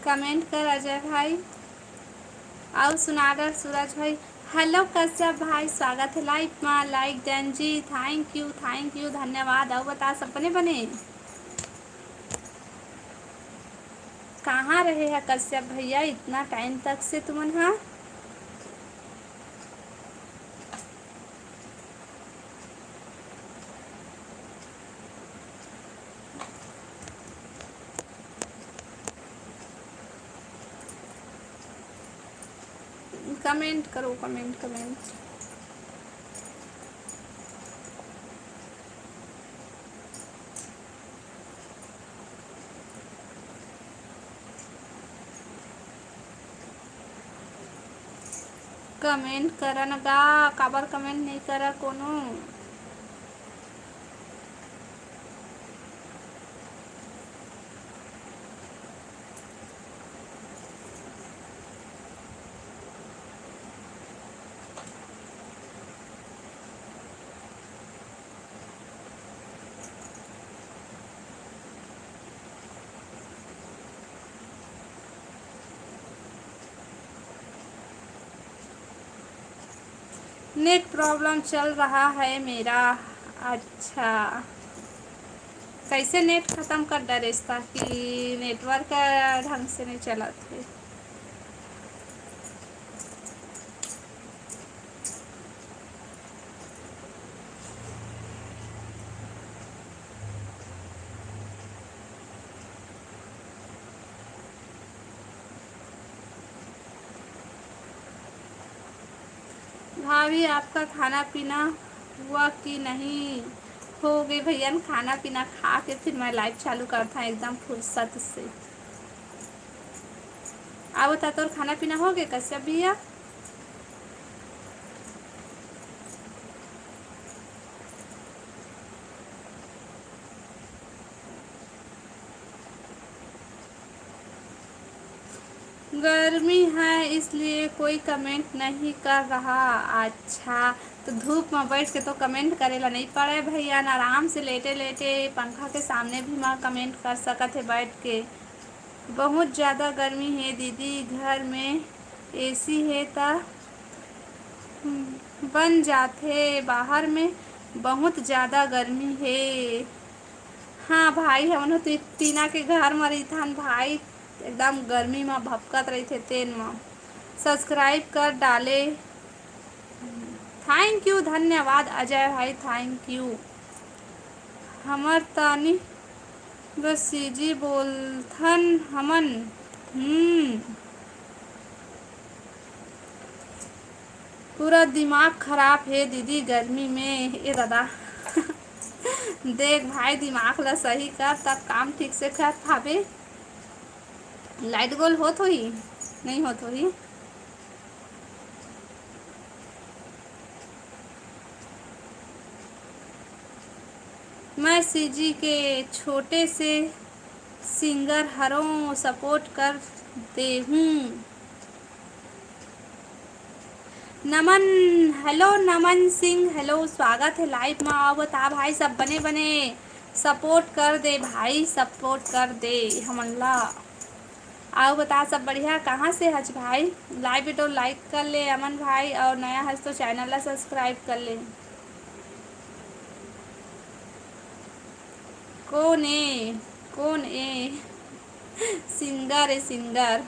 Comment कर अजय भाई, अउ सुनागर सूरज भाई। Hello कश्यप भाई, स्वागत है live मा। Like done ji, thank you, thank you, धन्यवाद। अउ बता, सब बने बने? कहाँ रहे है कश्यप भैया इतना time तक से तुमन हा? Comment करो, comment, comment। Comment करन गा, काबर comment नहीं करा कोनो? Net problem चल रहा है मेरा। अच्छा, कैसे net खतम कर डरेस, ताकि network ढंग से नहीं चलत है। भाभी, आपका खाना पीना हुआ कि नहीं? हो गए भैया, खाना पीना खा के फिर मैं live चालू करता हूँ एकदम फुर्सत से। आओ ता, तोर खाना पीना हो गए कश्यप भैया? गर्मी है इसलिए कोई comment नहीं कर रहा। अच्छा, तो धूप में बैठ के तो comment करे ला नहीं पड़े भैया, ना आराम से लेटे लेटे पंखा के सामने भी माँ comment कर सकत है बैठ के। बहुत ज़्यादा गर्मी है दीदी, घर में AC है ता बन जाथे, बाहर में बहुत ज़्यादा गर्मी है। हाँ भाई, हमन ह तो टीना के घर म रहिथन भाई, एकदम गर्मी म भपकत रहिथे तेन म। Subscribe कर डाले। Thank you, धन्यवाद अजय भाई, thank you। हमर तानी बस सीजी बोलथन हमन। हम्म। पूरा दिमाग खराब हे दीदी गर्मी में, ए दादा। देख भाई, दिमाग ला सही कर, तब काम ठीक से कर पाबे। लाइट गोल होत होही, नहीं होत होही। मैं सीजी के छोटे से सिंगर हरों, सपोर्ट कर देहूँ। नमन, हेलो नमन सिंह, हेलो, स्वागत हे लाइव मा। अउ बता भाई, सब बने बने सपोर्ट कर दे भाई, सपोर्ट कर दे हमन ला। अउ बता, सब बढ़िया? कहाँ से हच भाई? लाइव वीडियो लाइक कर ले अमन भाई, अउ नया हच तो चैनल ला सब्सक्राइब कर ले। कोन ए, कोन ए? सिंगर ए, सिंगर।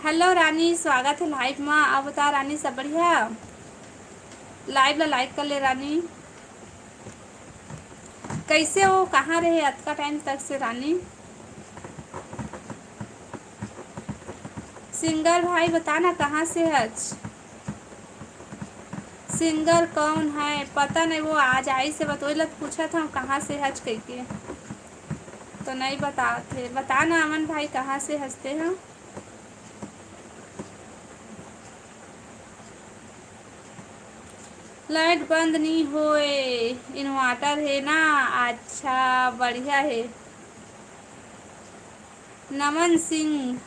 हेलो रानी, स्वागत हे लाइव मा। अउ बता रानी, सब बढ़िया? लाइव ला लाइक कर ले रानी। कैसे हो, कहाँ रहे अतका टाइम तक से रानी? सिंगर भाई बता ना, कहाँ से हच? सिंगर कौन है? पता नहीं, वो आज आई से बतोई लत पूछत हूँ, कहाँ से हच कहिके, तो नहीं बतात हे। बता ना अमन भाई, कहाँ से हच ते ह? लाइट बंद नहीं होए, इन्वर्टर हे ना। अच्छा, बढ़िया हे। नमन सिंह,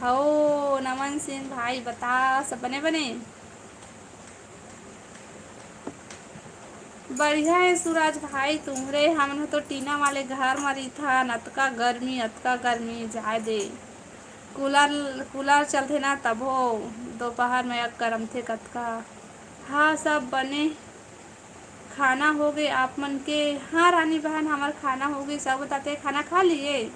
हो नमन सिंह भाई, बता, सब बने बने? बढ़िया हे सूरज भाई, तुम्हरे, हमन ह तो टीना वाले घर म रहिथन, अतका गर्मी, अतका गर्मी, जाए दे। कूलर, कूलर चलथे ना, तभो दोपहर में अक गरमथे कतका। हाँ, सब बने। खाना हो गए आप मन के? हाँ रानी बहन, हमर खाना हो गए। सब बताते, खाना खा लिए?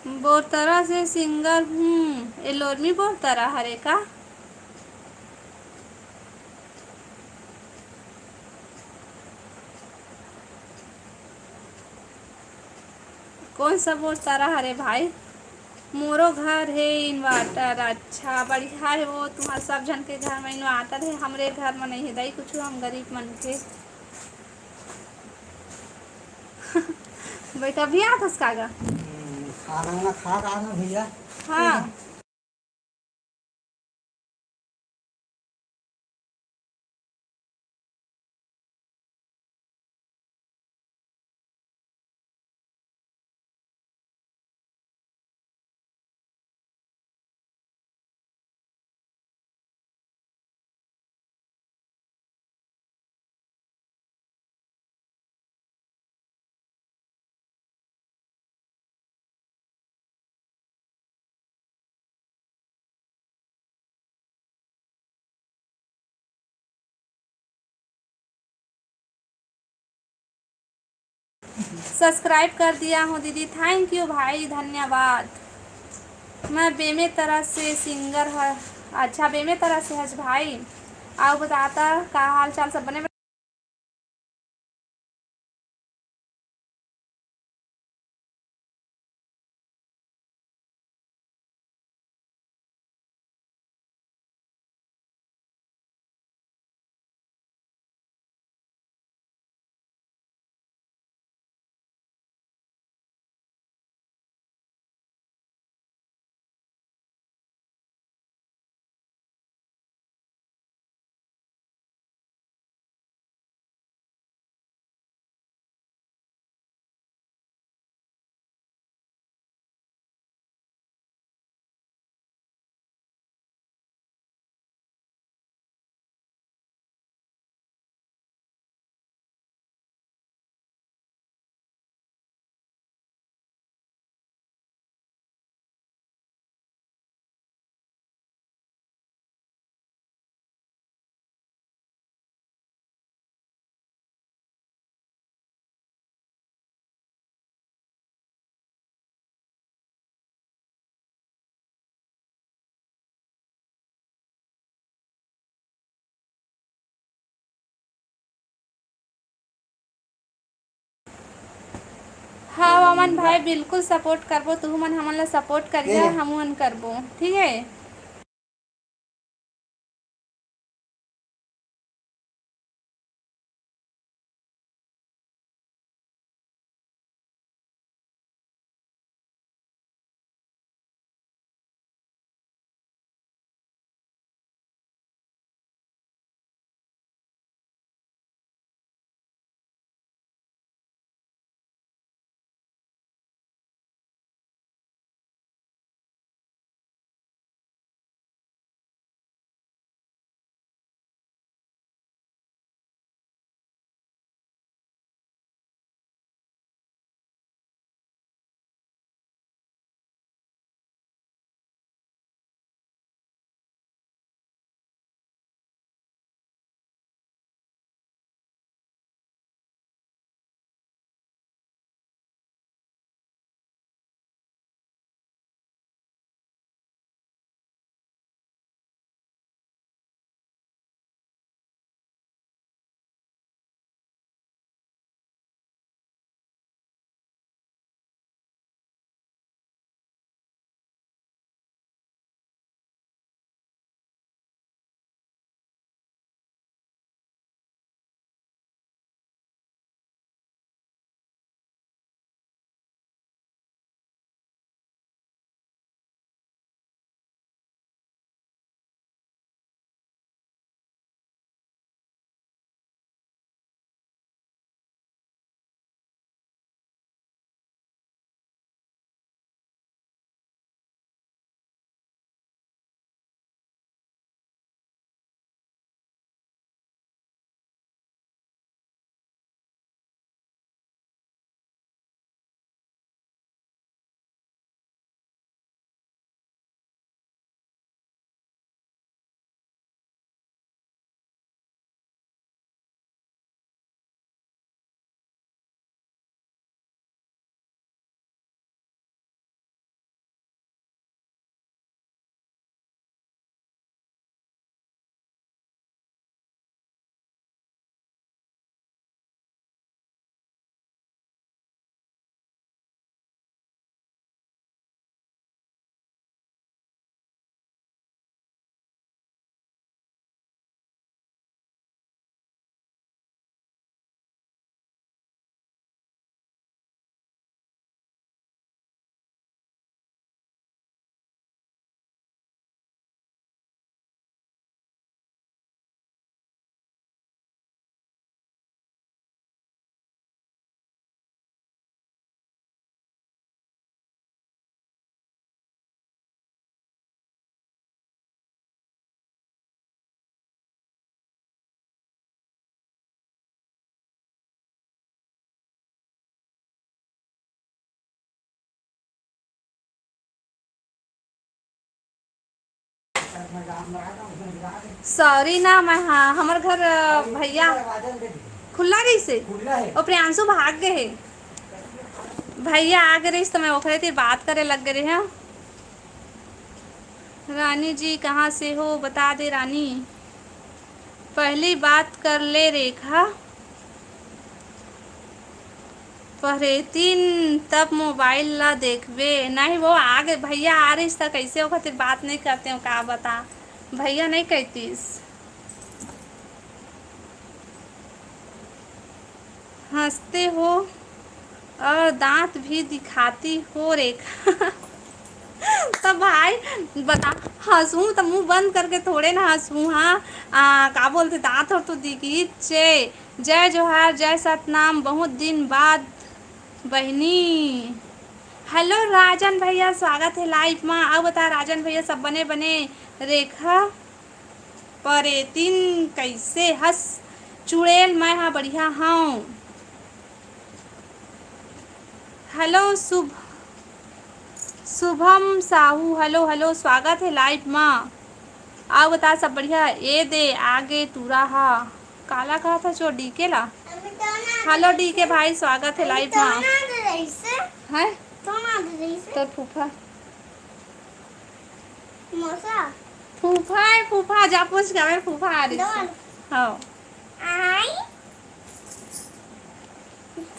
बोरतरा से सिंगर हूँ। ए लोरमी बोरतरा हरे का? कौन सा बोरतरा हरे भाई? मोरो घर हे इन्वर्टर। अच्छा, बढ़िया हे वो, तुम्हार सब झन के घर में इन्वर्टर हे, हमरे घर में नहीं हे दाई कुछ, हम गरीब मन के। बेटा भी आत हस का गा? हम्म, खाना वाना खा का ना भैया। हाँ। सब्सक्राइब कर दिया हूँ दीदी, thank you भाई, धन्यवाद। मैं बेमेतरा से सिंगर ह। अच्छा, बेमेतरा से हच भाई। अउ बताता का हाल चाल, सब बने? हाँ, अमन भाई, बिल्कुल सपोर्ट करबो, तुहू मन हमन ला सपोर्ट करिहा, हमू मन करबो, ठीक है। सॉरी ना, मैं, हाँ, हमर घर, अ, भैया खुल्ला रहिसे, ओ प्रियांशु भाग गे हे। भैया आ गे रहिस त मैं ओखरे तीर बात करे लग गे रेहेंव। रानी जी कहाँ से हो, बता दे रानी। पहली बात कर ले रेखा। परेतिन तब मोबाइल ला देखबे। नहीं, वो आ गे, भैया आ रहिस त कइसे ओखर तीर बात नहीं करतेंव, का बता, भैया नहीं कहितिस। हँसते हो और दाँत भी दिखाती हो रेखा। त भाई बता, हँसहूँ त मुँह बंद करके थोड़े ना हँसहूँ, हाँ। आ, का बोलथे, दाँत हर तो दिखिचे। जय जोहार, जय सतनाम, बहुत दिन बाद बहिनी। हेलो राजन भैया, स्वागत हे लाइव मा। अउ बता राजन भैया, सब बने बने? रेखा परेतिन कइसे हस? चुड़ैल, मैं हा बढ़िया हंव। हेलो शुभ, शुभम साहू, हेलो, हेलो, स्वागत हे लाइव मा। अउ बता, सब बढ़िया? ए दे, आगे टूरा हा। काला कहा था चो, डीके ला? हेलो डीके भाई, स्वागत हे लाइव मा। हैं? तोर फूफा। मौसा। फूफा हे, फूफा, जा पूछ के आवे, फूफा आ रही। दौड़। हाँ। आई।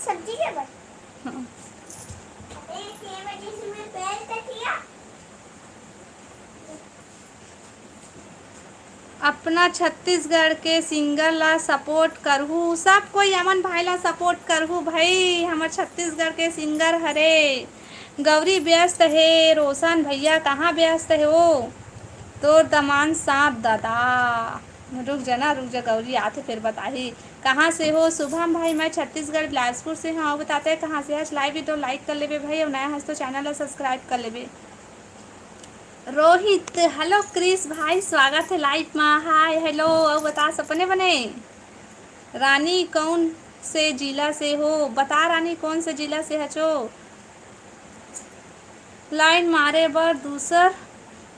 सब्जी के बन। हाँ। अपना छत्तीसगढ़ के सिंगर ला सपोर्ट करहू, सब कोई अमन भाई ला सपोर्ट करहू भाई। हमर छत्तीसगढ़ के सिंगर हरे। गौरी व्यस्त हे, रोशन भैया कहाँ व्यस्त हे ओ? तोर दमान सांप दादा। रुक जा ना, रुक जा, गौरी आथे फिर बताही। कहाँ से हो? शुभम भाई, मैं छत्तीसगढ़ बिलासपुर से हूँ। बताते हैं कहाँ से हस। लाइव वीडियो लाइक कर लेबे भाई, और नया हस तो चैनल ला सब्सक्राइब कर लेबे। रोहित, हेलो क्रिस भाई, स्वागत है लाइव मा। हाय, हेलो, और बता सपने बने। रानी कौन से जिला से हो? बता रानी कौन से जिला से हचो? लाइन मारे बर दूसर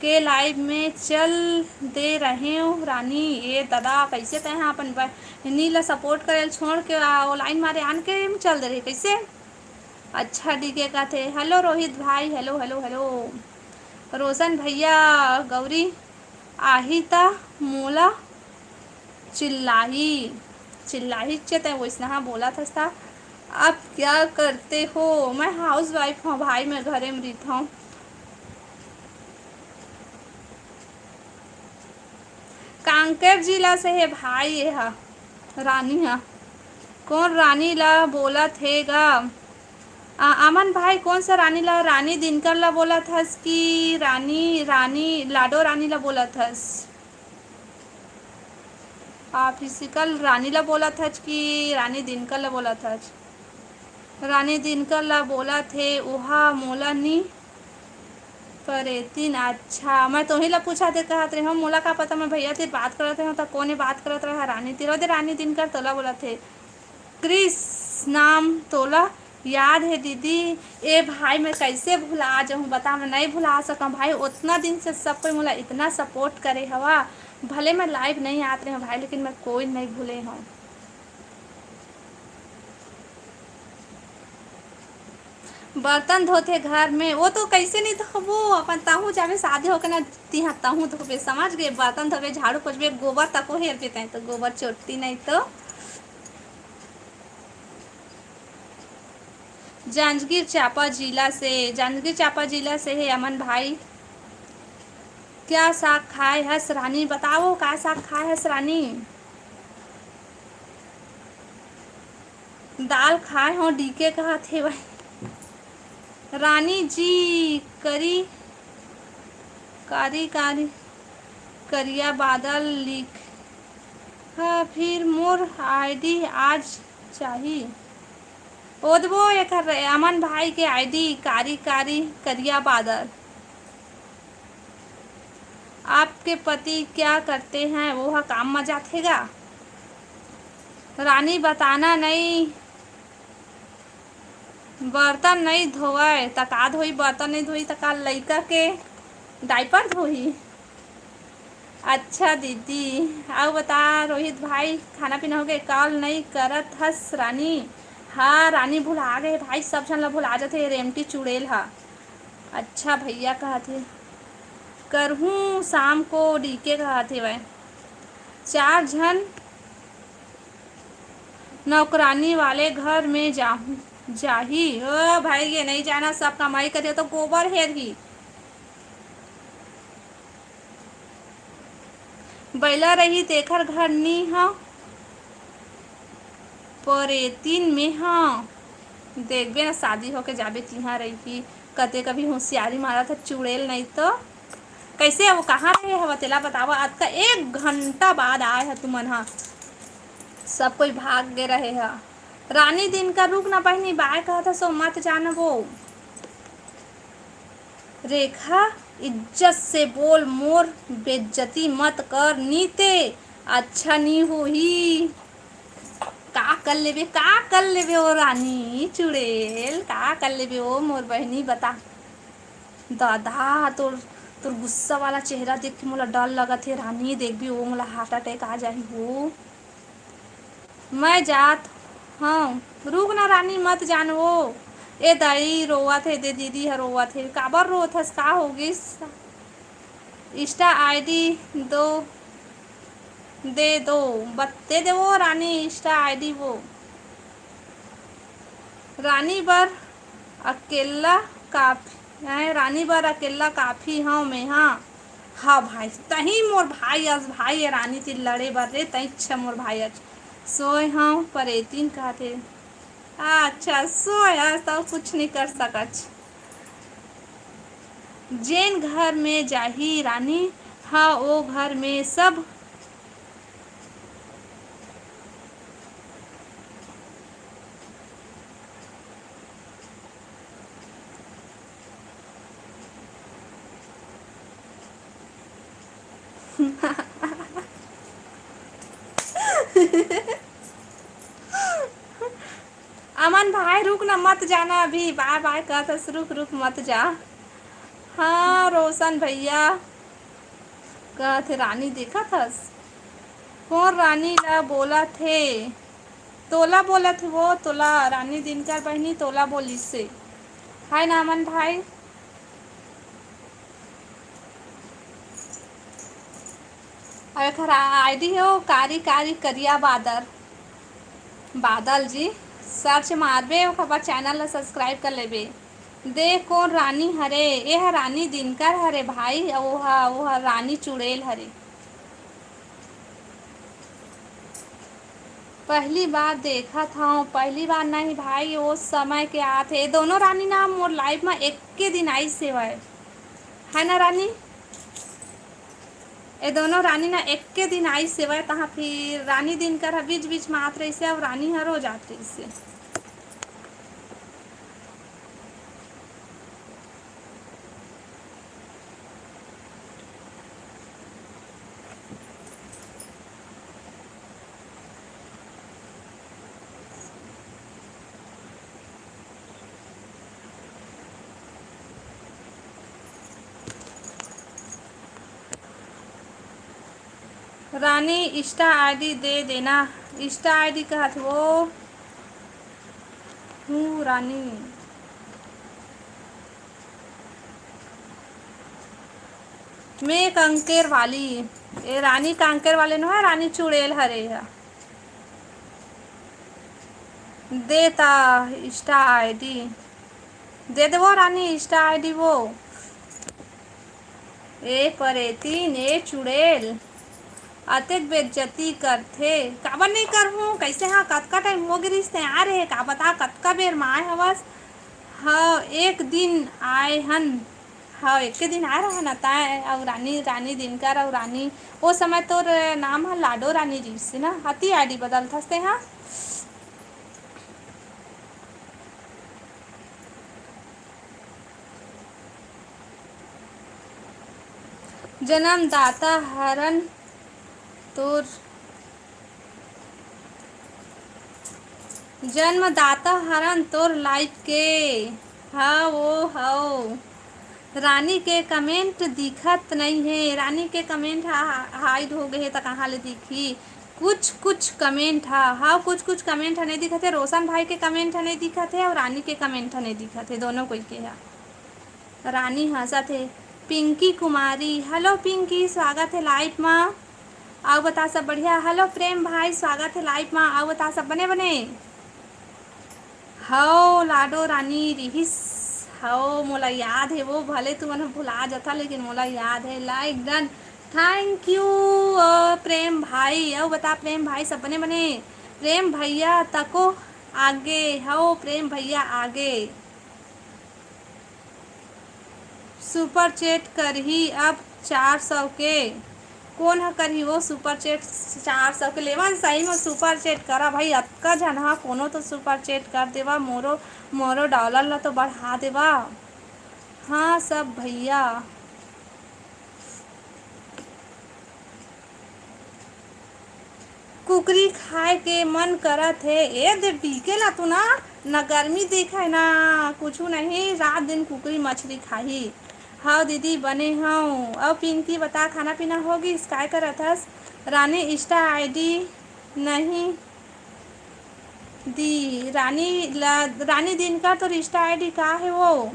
के लाइव में चल दे रहेव रानी। ए दादा, कैसे तैं ह अपन बहिनी ला सपोर्ट करे ल छोड़ के आ, वो लाइन मारे आन के में चल दे रहे कैसे? अच्छा डीके कथे, हेलो रोहित भाई, हेलो, हेलो, हेलो। रोशन भैया, गौरी आही त मोला चिल्लाही, चिल्लाही चे तैं वैसनहा बोलत हस त। आप क्या करते हो? मैं हाउस वाइफ हूँ भाई, मैं घरे में रहिथौं। कांकेर जिला से हे भाई, ये हा रानी हा। कौन रानी ला बोलत हे गा? आ, अमन भाई, कौन सा रानी ला? रानी दिनकर ला बोलत हस कि रानी, रानी लाडो रानी ला बोलत हस? आप फिजिकल रानी ला बोलत हच कि रानी दिनकर ला बोलत हच? रानी दिनकर ला बोलत हे, ओहा मोला नी परेतिन। अच्छा, मैं तोही ला पूछा थे, कहत रहे हो, मोला का पता, मैं भैया तिर बात करत रहे हो, त कोने बात करत रहे, रानी तिर, ओदे रानी दिनकर तोला बोलत हे। क्रिस नाम तोला याद हे दीदी? ए भाई, मैं कैसे भुला जाऊँ, बता, मैं नहीं भुला सकूँ भाई। उतना दिन से सब कोई मोला इतना सपोर्ट करे हवा, भले मैं लाइव नहीं आत रहे हूँ भाई, लेकिन मैं कोई नहीं भूले हूँ। बर्तन धोथे घर में, वो तो कैसे नहीं धोबो, अपन तहूँ जाबे शादी होके ना, तिहा तहूँ धोबे, समझ गए? बर्तन धोबे, झाड़ू पोछबे, गोबर तको हेरबे तैं तो, गोबर चोट्टी नहीं तो। जांजगीर चांपा जिला से, जांजगीर चांपा जिला से हे अमन भाई। क्या साग खाए हस रानी? बताओ, का साग खाए हस रानी? दाल खाए हो, डीके कहत हे भाई। रानी जी, करी, कारी, कारी, करिया बादल लिख। हाँ, फिर मोर आईडी आज चाही। ओदबो एकर अमन भाई के आईडी कारी कारी करिया बादल। आपके पति क्या करते हैं? वो ह काम म जाथे गा। रानी बताना नहीं, बर्तन नहीं धोवय त का धोई? बर्तन नहीं धोई त का लइका के डायपर धोही? अच्छा दीदी, अउ बता रोहित भाई, खाना पीना हो गए? कॉल नहीं करत हस रानी? हाँ रानी, भुला गए भाई, सब झन ला भुला जाथे रेमटी चुड़ैल हा। अच्छा भैया कहत हे, करहूँ शाम को, डीके कहत हे वै। चार झन नौकरानी वाले घर में जाहूँ, जाही। ओ भाई, ये नहीं जाना, सब कमाई करिया तो गोबर हेरही। बइला रही तेखर घर नी ह, परेतिन में ह। देखबे ना, शादी होके जाबे तिहाँ रही कि कते कभी होशियारी मारत ह चुड़ैल, नहीं तो। कैसे अब कहाँ रहे हव तेला बतावा, अतका एक घंटा बाद आए ह तुमन ह, सब कोई भाग गे रहे ह। रानी दिनकर रुक ना बहिनी, बाय कहत ह सो मत जानबो। रेखा, इज्जत से बोल, मोर बेइज्जती मत कर, नी ते अच्छा नी होही। का कर लेबे, का कर लेबे ओ रानी चुड़ैल, का कर लेबे ओ मोर बहिनी, बता। दादा, तोर, तोर गुस्सा वाला चेहरा देख के मोला डर लगत हे रानी, देखबे ओ मोला हार्ट अटैक आ जाही हो। मैं जात हँव। रुक ना रानी, मत जान वो। ए दाई रोवत हे, दे दीदी ह रोवत हे। काबर रोवत हस? का हो गिस? इंस्टा आईडी दो, दे दो। बत-, दे दे वो रानी, इंस्टा आईडी वो। रानी बर अकेला काफी। मैं रानी बर अकेल्ला काफी हंव मेंहा। हाँ भाई, तहीं मोर भाई अस भाई ए रानी तीर लड़े बर रे, तइच मोर भाई अस। सोए हंव परेतिन कहत हे। अच्छा, सोए हस त कुछ नइ कर सकच। जेन घर में जाही रानी ह, ओ घर में सब अमन भाई, रुक ना, मत जाना अभी, बाय बाय कहत हस, रुक, रुक, मत जा। हाँ, रोशन भैया कहत हे, "रानी देखत हस? कोन रानी ला बोलत हे?" तोला बोलत हे वो, तोला, रानी दिनकर बहिनी तोला बोलिस हे। हाय ना अमन भाई। अउ एखर आईडी हे वो कारी कारी करिया बादर, बादल जी। सर्च मारबे, ओखर बाद चैनल ला सब्सक्राइब कर लेबे। देख कोन रानी हरे, एह रानी दिनकर हरे भाई, अउ ओह, ओह रानी चुड़ैल हरे। पहली बार देखत हंव, पहली बार नहीं भाई, ओ समय के आत हे। ए दोनों रानी ना मोर लाइफ म एक्के दिन आइस हेवय, है ना रानी? ए दोनों रानी ना एक्के दिन आइस हेवय, तहाँ फिर रानी दिनकर ह बीच-बीच म आत रहिस हे, अउ रानी ह रोज आत रहिस हे। रानी, Insta ID दे देना। Insta ID कहत वो हूँ रानी। मैं कांकेर वाली। ए रानी कांकेर वाले नो है, रानी चुड़ैल हरे है। दे ता Insta ID। दे देवो रानी Insta ID वो। ए परेतिन, ए चुड़ैल, अतेक बेइज्जती करथे। काबर नइ करहूँ? कइसे हाँ, कतका टाइम हो गे रिहिस तैं आए रहे, का बता कतका बेर म आए हवस? हव, एक दिन आए हन। हव, एके दिन आए रहन न तैं अउ रानी, रानी दिनकर अउ रानी, ओ समय तोर नाम ह लाडो रानी रिहिस हे ना, अति आईडी बदलथस तैं हा। जन्मदाता हरन तोर, जन्मदाता हरन तोर लाइफ के। हव, ओ हव। रानी के कमेंट दिखत नइ हे। रानी के कमेंट ह हाइड हो गे हे, त कहाँ ले दिखही? कुछ कुछ कमेंट ह, हव, कुछ कुछ कमेंट ह नइ दिखत हे। रोशन भाई के कमेंट ह नइ दिखत हे अउ रानी के कमेंट ह नइ दिखत हे, दोनों कोई के ह। रानी हंसत हे। पिंकी कुमारी, हेलो पिंकी, स्वागत हे लाइव म। अउ बता सब बढ़िया? हेलो प्रेम भाई, स्वागत हे लाइव म। अउ बता सब बने बने? हव, लाडो रानी रिहिस। हव, मोला याद हे वो, भले तुमन ह भुला जथा, लेकिन मोला याद हे। Like done। Thank you, अ, प्रेम भाई। अउ बता प्रेम भाई, सब बने बने? प्रेम भैया तको आगे, हव, प्रेम भैया आगे। सुपर चैट करही अब चार सौ के। कोन ह करही वो सुपर चैट चार सौ के? लेवन सही म सुपर चैट करा भाई, अतका झन ह, कोनो तो सुपर चैट कर देवा, मोरो, मोरो डॉलर ल तो बढ़ा देवा। हाँ सब भैया। कुकरी खाए के मन करत हे। ए दे डीके ला तू ना, ना गर्मी दिखय ना कुछु नहीं, रात दिन कुकरी मछली खाही। हव दीदी, बने हव। अउ पिंकी बता, खाना पीना हो गिस? काय करत हस? रानी Insta ID नहीं दी। रानी ला, रानी दिनकर तोर Insta ID का हे वो?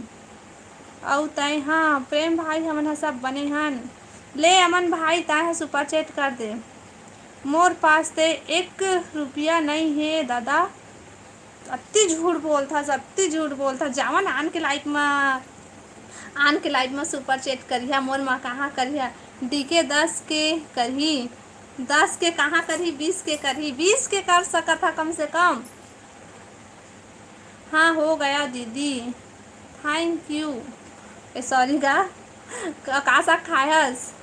अउ तैं हा? प्रेम भाई, हमन ह सब बने हन। ले अमन भाई, तैं ह सुपर चैट कर दे। मोर पास ते एक रुपया नइ हे ददा। अत्ती झूठ बोलथस, अत्ती झूठ बोलथस। जावन आन के लाइव म। आन के लाइव म सुपर चैट करिहा, मोर म कहाँ करिहा? डीके दस के करही, दस के कहाँ करही, बीस के करही, बीस के कर सकत हा कम से कम। हाँ, हो गया दीदी, थैंक यू। ए, सॉरी गा, क-, का साग खाए हस?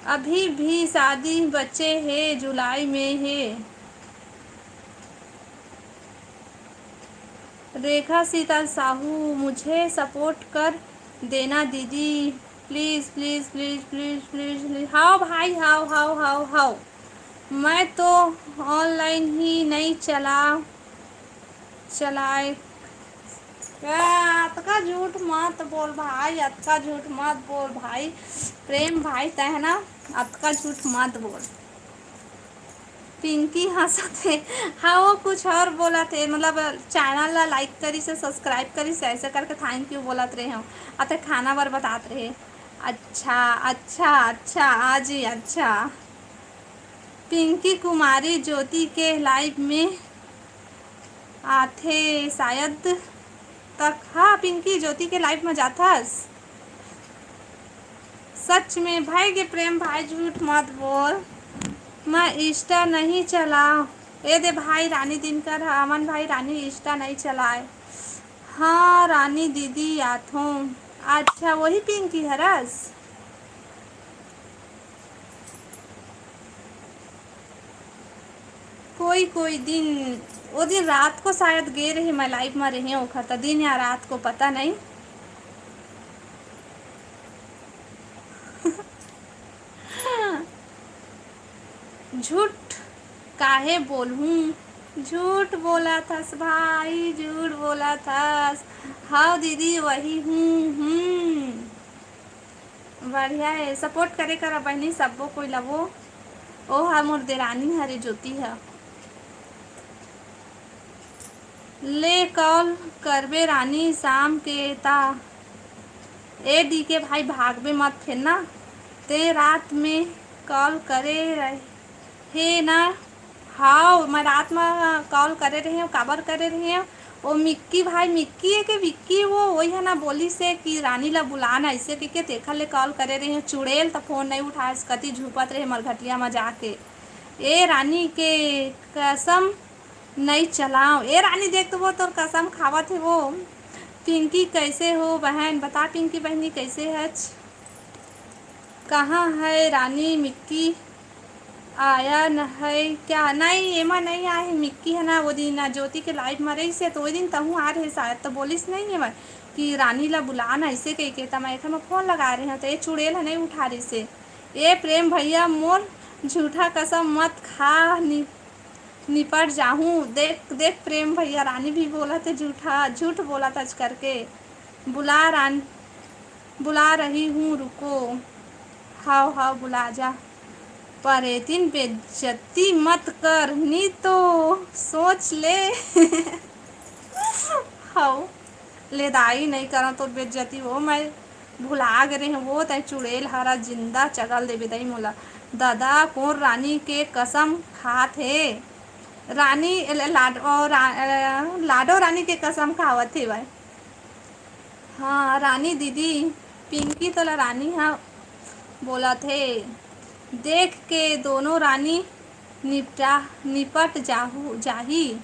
अभी भी शादी बचे हे, जुलाई में हे। रेखा सीता साहू, मुझे सपोर्ट कर देना दीदी, please please please please please please. हाव भाई, हाव हाव हाव हाव। मैं तो ऑनलाइन ही नहीं चला चलाए। आ, अतका झूठ मत बोल भाई, अतका झूठ मत बोल भाई। प्रेम भाई, तै है ना, अतका झूठ मत बोल। पिंकी हंसत हे। हाँ, वो कुछ और बोलत हे, मतलब चैनल ला लाइक करिस हे, सब्सक्राइब करिस हे, ऐसे करके थैंक यू बोलत रहे हो। अते खाना बर बतात रहे। अच्छा, अच्छा, अच्छा, हाँ जी, अच्छा। पिंकी कुमारी ज्योति के लाइव में आथे शायद तक। हाँ, पिंकी ज्योति के लाइव में जाथस। सच में भाई के प्रेम भाई, झूठ मत बोल, मैं इंस्टा नहीं चलाओ। ए दे भाई, रानी दिनकर ह, अमन भाई, रानी इंस्टा नहीं चलाए। हाँ, रानी दीदी आथों। अच्छा, वही पिंकी हरस। कोई कोई दिन, वो दिन रात को शायद गे रहे, मैं लाइव में रहे, ओखर त दिन या रात को पता नहीं। झूठ काहे बोलहूँ? झूठ बोला थस भाई, झूठ बोला थस। हाव दीदी, वही हूँ। हम्म, बढ़िया है, सपोर्ट करे करा बहनी, सब्बो कोई लवो। ओ हा मोर देरानी हरे, ज्योति ह। ले कॉल करबे रानी शाम के ता। ए डी के भाई, भागबे मत फेर ना, ते रात में कॉल करे रहे ना। हाव, मैं रात में कॉल करे रहे हूँ, काबर करे रहे हूँ। ओ मिक्की भाई, मिक्की है के विक्की, वो वही है ना, बोलिस हे कि रानी ला बुलाना, ऐसे कहिके तेखर ले कॉल करे रहे हूँ। चुड़ैल त फोन नहीं उठाए, कति झुपत रहे मरघटिया में जाके। ए रानी के कसम नहीं चलाओ। ए रानी, देख तो वो तोर कसम खावत हे वो। पिंकी, कैसे हो बहन? बता पिंकी बहनी, कैसे हच? कहाँ है रानी? मिक्की आया न है क्या? नहीं, एमा नहीं आए हे मिक्की, है ना, वो दिन ज्योति के लाइव में रहिस हे, तो वो दिन तहूँ आ रहे शायद, तो बोलिस नहीं हे मैं कि रानी ला बुला ना, ऐसे कहिके, त मैं एखर में फोन लगा रहे हूँ, तो ये चुड़ैल ह नहीं उठा रहिस हे। ए प्रेम भैया मोर, झूठा कसम मत खा, नि-, निपट जाहूँ। देख, देख प्रेम भैया, रानी भी बोलत हे झूठा, झूठ बोलत हच करके। बुला रान-, बुला रही हूँ, रुको। हाव, हाव, बुला जा। पर ए दिन बेइज्जती मत कर, नी तो सोच ले। हाव, ले दाई, नहीं करा तोर बेइज्जती वो, मैं भुला गे रहे हूँ वो, तै चुड़ैल हरा जिंदा चगल देबे दई मोला। दादा, कोन रानी के कसम खात हे? रानी, ल-, लाड-, ओ, रा-, अ, लाडो रानी के कसम खावत हे भाई। हाँ, रानी दीदी, पिंकी तोला रानी ह बोलत हे। देख के दोनों रानी निपटा, निपट जाहू, जाही।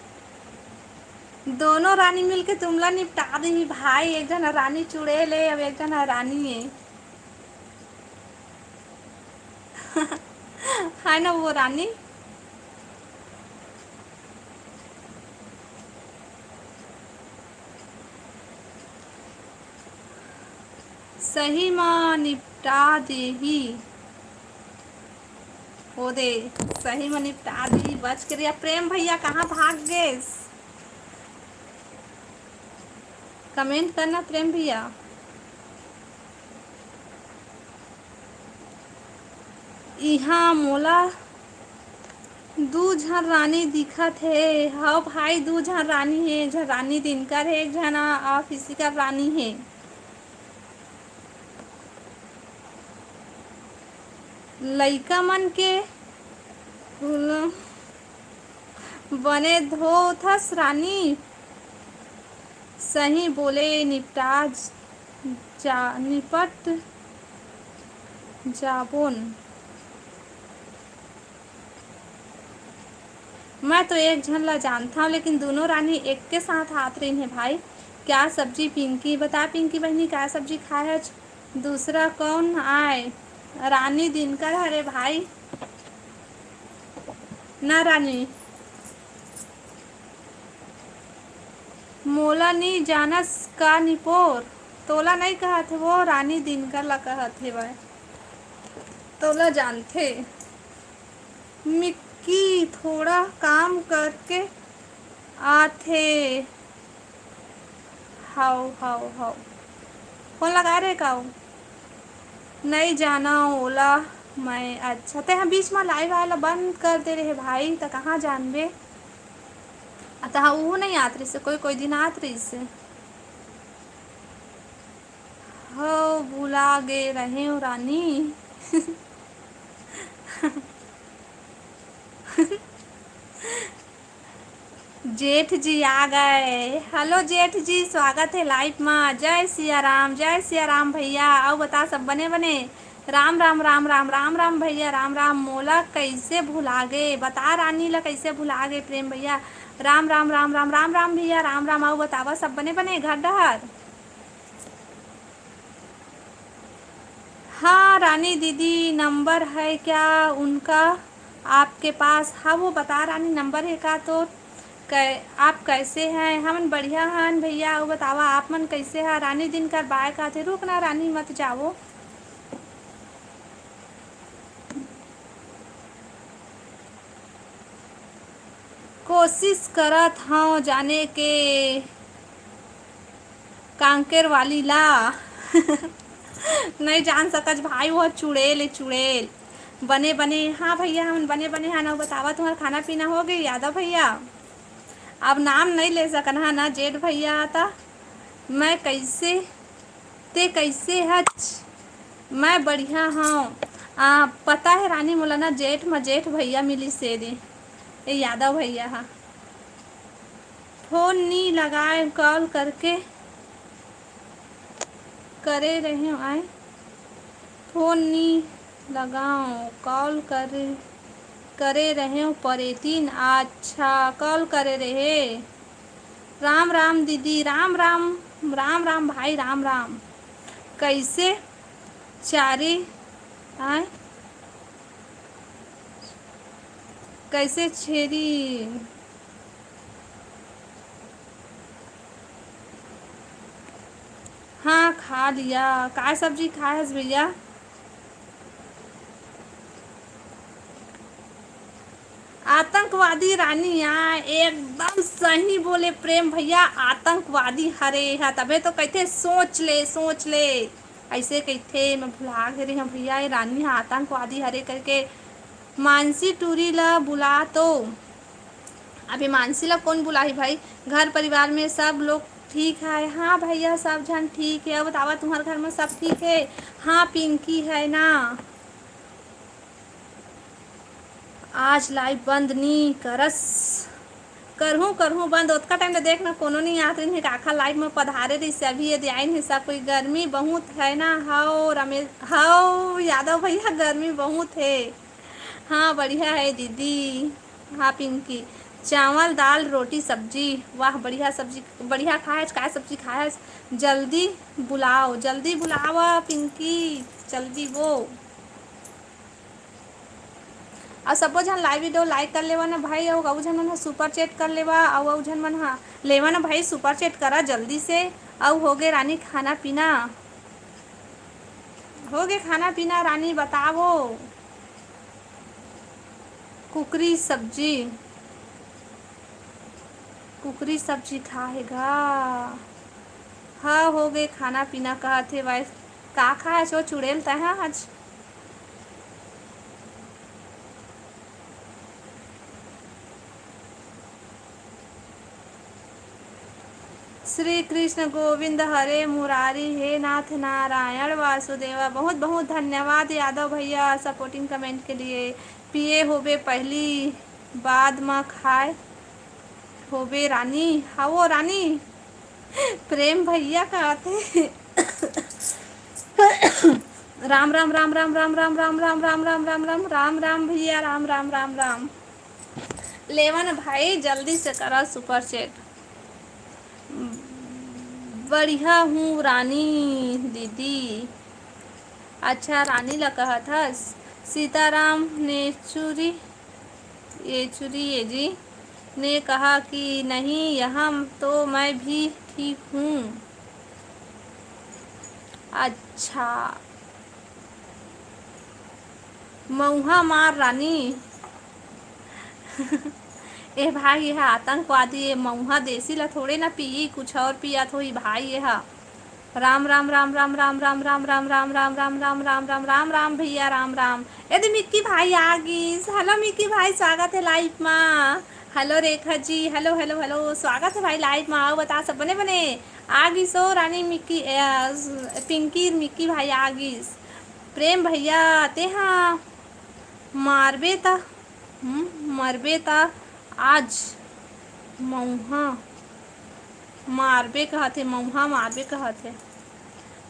दोनों रानी मिलके तुमला निपटा देही भाई। एक झन रानी चुड़ैल ए, अब एक झन रानी ए। है ना वो रानी? सही म निपटा देही। ओ दे, सही म निपटा देही। बच के रिहा। प्रेम भैया कहाँ भाग गेस? कमेंट करना प्रेम भैया। इहाँ मोला दू झन रानी दिखत हे। हव भाई, दू झन रानी हे, एक झन रानी दिनकर हे, एक झन, आ, फिजिकल रानी हे। लइका मन के बोला, बने धोथस रानी, सही बोले, निपटा जा, निपट जाबोन। मैं तो एक झन ला जानथव, लेकिन दूनों रानी एक के साथ आत रहिन हे भाई। क्या सब्जी पिंकी? बता पिंकी बहिनी, क्या सब्जी खाए हच? दूसरा कौन आय? रानी दिनकर हरे भाई। ना रानी, मोला नी जानस का निपोर? तोला नई कहत हे वो, रानी दिनकर ला कहत हे भाई। तोला जानथे। मिक्की थोड़ा काम करके आथे। हाव, हाव, हाव। फोन लगा रहे का वो? नई जाना ओला मैं। अच्छा, तेहा बीच म लाइव आए ला बंद कर दे रहे भाई, त कहाँ जानबे? आ, तहा उहू नई आत रहिसे, कोई, कोई दिन आत रहिसे। हो, भुला गे रहेंव रानी। जेठ जी आ गए। हेलो जेठ जी, स्वागत हे लाइव मा। जय सिया राम, जय सिया राम भैया। अउ बता सब बने बने? राम राम, राम राम, राम राम भैया, राम राम। मोला कैसे भुला गे? बता रानी ला कैसे भुला गे प्रेम भैया। राम राम, राम राम, राम राम भैया, राम राम। अउ बतावा सब बने बने घर डहर? हाँ रानी दीदी, नंबर है क्या उनका आपके पास? हाँ, वो बता रानी, नंबर है का तो? कै-, आप कैसे हैं? हमन बढ़िया हन भैया, अउ बतावा आप मन कैसे ह? रानी दिनकर बाय का थे, रुक ना रानी, मत जावो। कोशिश करत हव जाने के कांकेर वाली ला। नहीं जान सकच भाई, वो चुड़ैल ए चुड़ैल। बने बने, हाँ भैया, हमन बने बने हन। अउ बतावा, तुम्हार खाना पीना हो गई यादव भैया? अब नाम नहीं ले सकन हा ना जेठ भैया, त मैं कैसे, ते कैसे हच? मैं बढ़िया हव। आ, पता है रानी, मोला ना जेठ म जेठ भैया मिलिस हे रे, ए यादव भैया हा। फोन नी लगाए, कॉल करके करे रहे आए, फोन नी लगाओ, कॉल करे, करे रहे परेतिन। अच्छा, कॉल करे रहे। राम राम दीदी, राम राम, राम राम भाई, राम राम। कैसे चारी आए, कैसे छेरी? हाँ, खा लिया। काय सब्जी खाए हस भैया? आतंकवादी रानी आ, एकदम सही बोले प्रेम भैया, आतंकवादी हरे हा, तभे तो कहिथे सोच ले, सोच ले, ऐसे कहिथे। मैं भुला गे रहे हूँ भैया, ये रानी हा आतंकवादी हरे करके। मानसी टूरी ला बुला तो। अभी मानसी ला कौन बुलाही भाई? घर परिवार में सब लोग ठीक है? हाँ भैया, सब झन ठीक है। अब बतावा, तुम्हारे घर में सब ठीक है? हाँ पिंकी है ना। आज लाइव बंद नी करस। करहूँ, करहूँ बंद। ओतका टाइम ले देख ना, कोनो नी आत रहिन हे, काखा लाइव में पधारे रहिस, अभी ये आइन हे सब कोई। गर्मी बहुत है ना? हव रमेश, हव यादव भैया, गर्मी बहुत है। हाँ, बढ़िया है दीदी। हाँ पिंकी, चावल, दाल, रोटी, सब्जी। वाह, बढ़िया सब्जी, बढ़िया खाए, काय सब्जी खाए? जल्दी बुलाओ, जल्दी बुलावा पिंकी, जल्दी वो। अउ सबो झन लाइव वीडियो लाइक कर लेवा ना भाई, अउ अउ झन मन ह सुपर चैट कर लेवा, अउ अउ झन मन ह लेवा ना भाई, सुपर चैट करा जल्दी से। अउ होगे रानी खाना पीना? होगे खाना पीना रानी, बतावो। कुकरी सब्जी, कुकरी सब्जी खाए गा। हाँ, होगे खाना पीना, कहत हे भाई। का खाए हस वो चुड़ैल तैं हा आज? श्री कृष्ण गोविंद हरे मुरारी, हे नाथ नारायण वासुदेवा। बहुत बहुत धन्यवाद यादव भैया, सपोर्टिंग कमेंट के लिए। पिए होबे पहिली, बाद म खाए होबे रानी। हवो रानी, प्रेम भैया कहत हे। राम राम राम राम राम राम राम राम राम राम राम राम राम राम राम भैया, राम राम राम राम। लेवन भाई, जल्दी से करा सुपर चैट। बढ़िया हूँ रानी दीदी। अच्छा, रानी ला कहत हस। सीताराम ने चूरी, ये चूरी ये जी ने कहा कि नहीं, यहाँ तो मैं भी ठीक हूँ। अच्छा, मऊहा मार रानी। ए भाई, ये हा आतंकवादी, ये मऊहा देसी ला थोड़े ना पीही, कुछ और पियत होही भाई ये हा। राम राम राम राम राम राम राम राम राम राम राम राम राम राम राम राम भैया, राम राम। ए दे मिक्की भाई आ गिस। हेलो मिक्की भाई, स्वागत है लाइव मा। Hello Rekha ji, hello hello hello, स्वागत है भाई लाइव मा। आओ बता सब बने बने। आ गिस ओ रानी मिक्की, ए, पिंकी मिक्की भाई आ गिस। प्रेम भैया, तेहा मारबे त, हम्म, मरबे त आज मऊहा मारबे कहत हे, मऊहा मारबे कहत हे।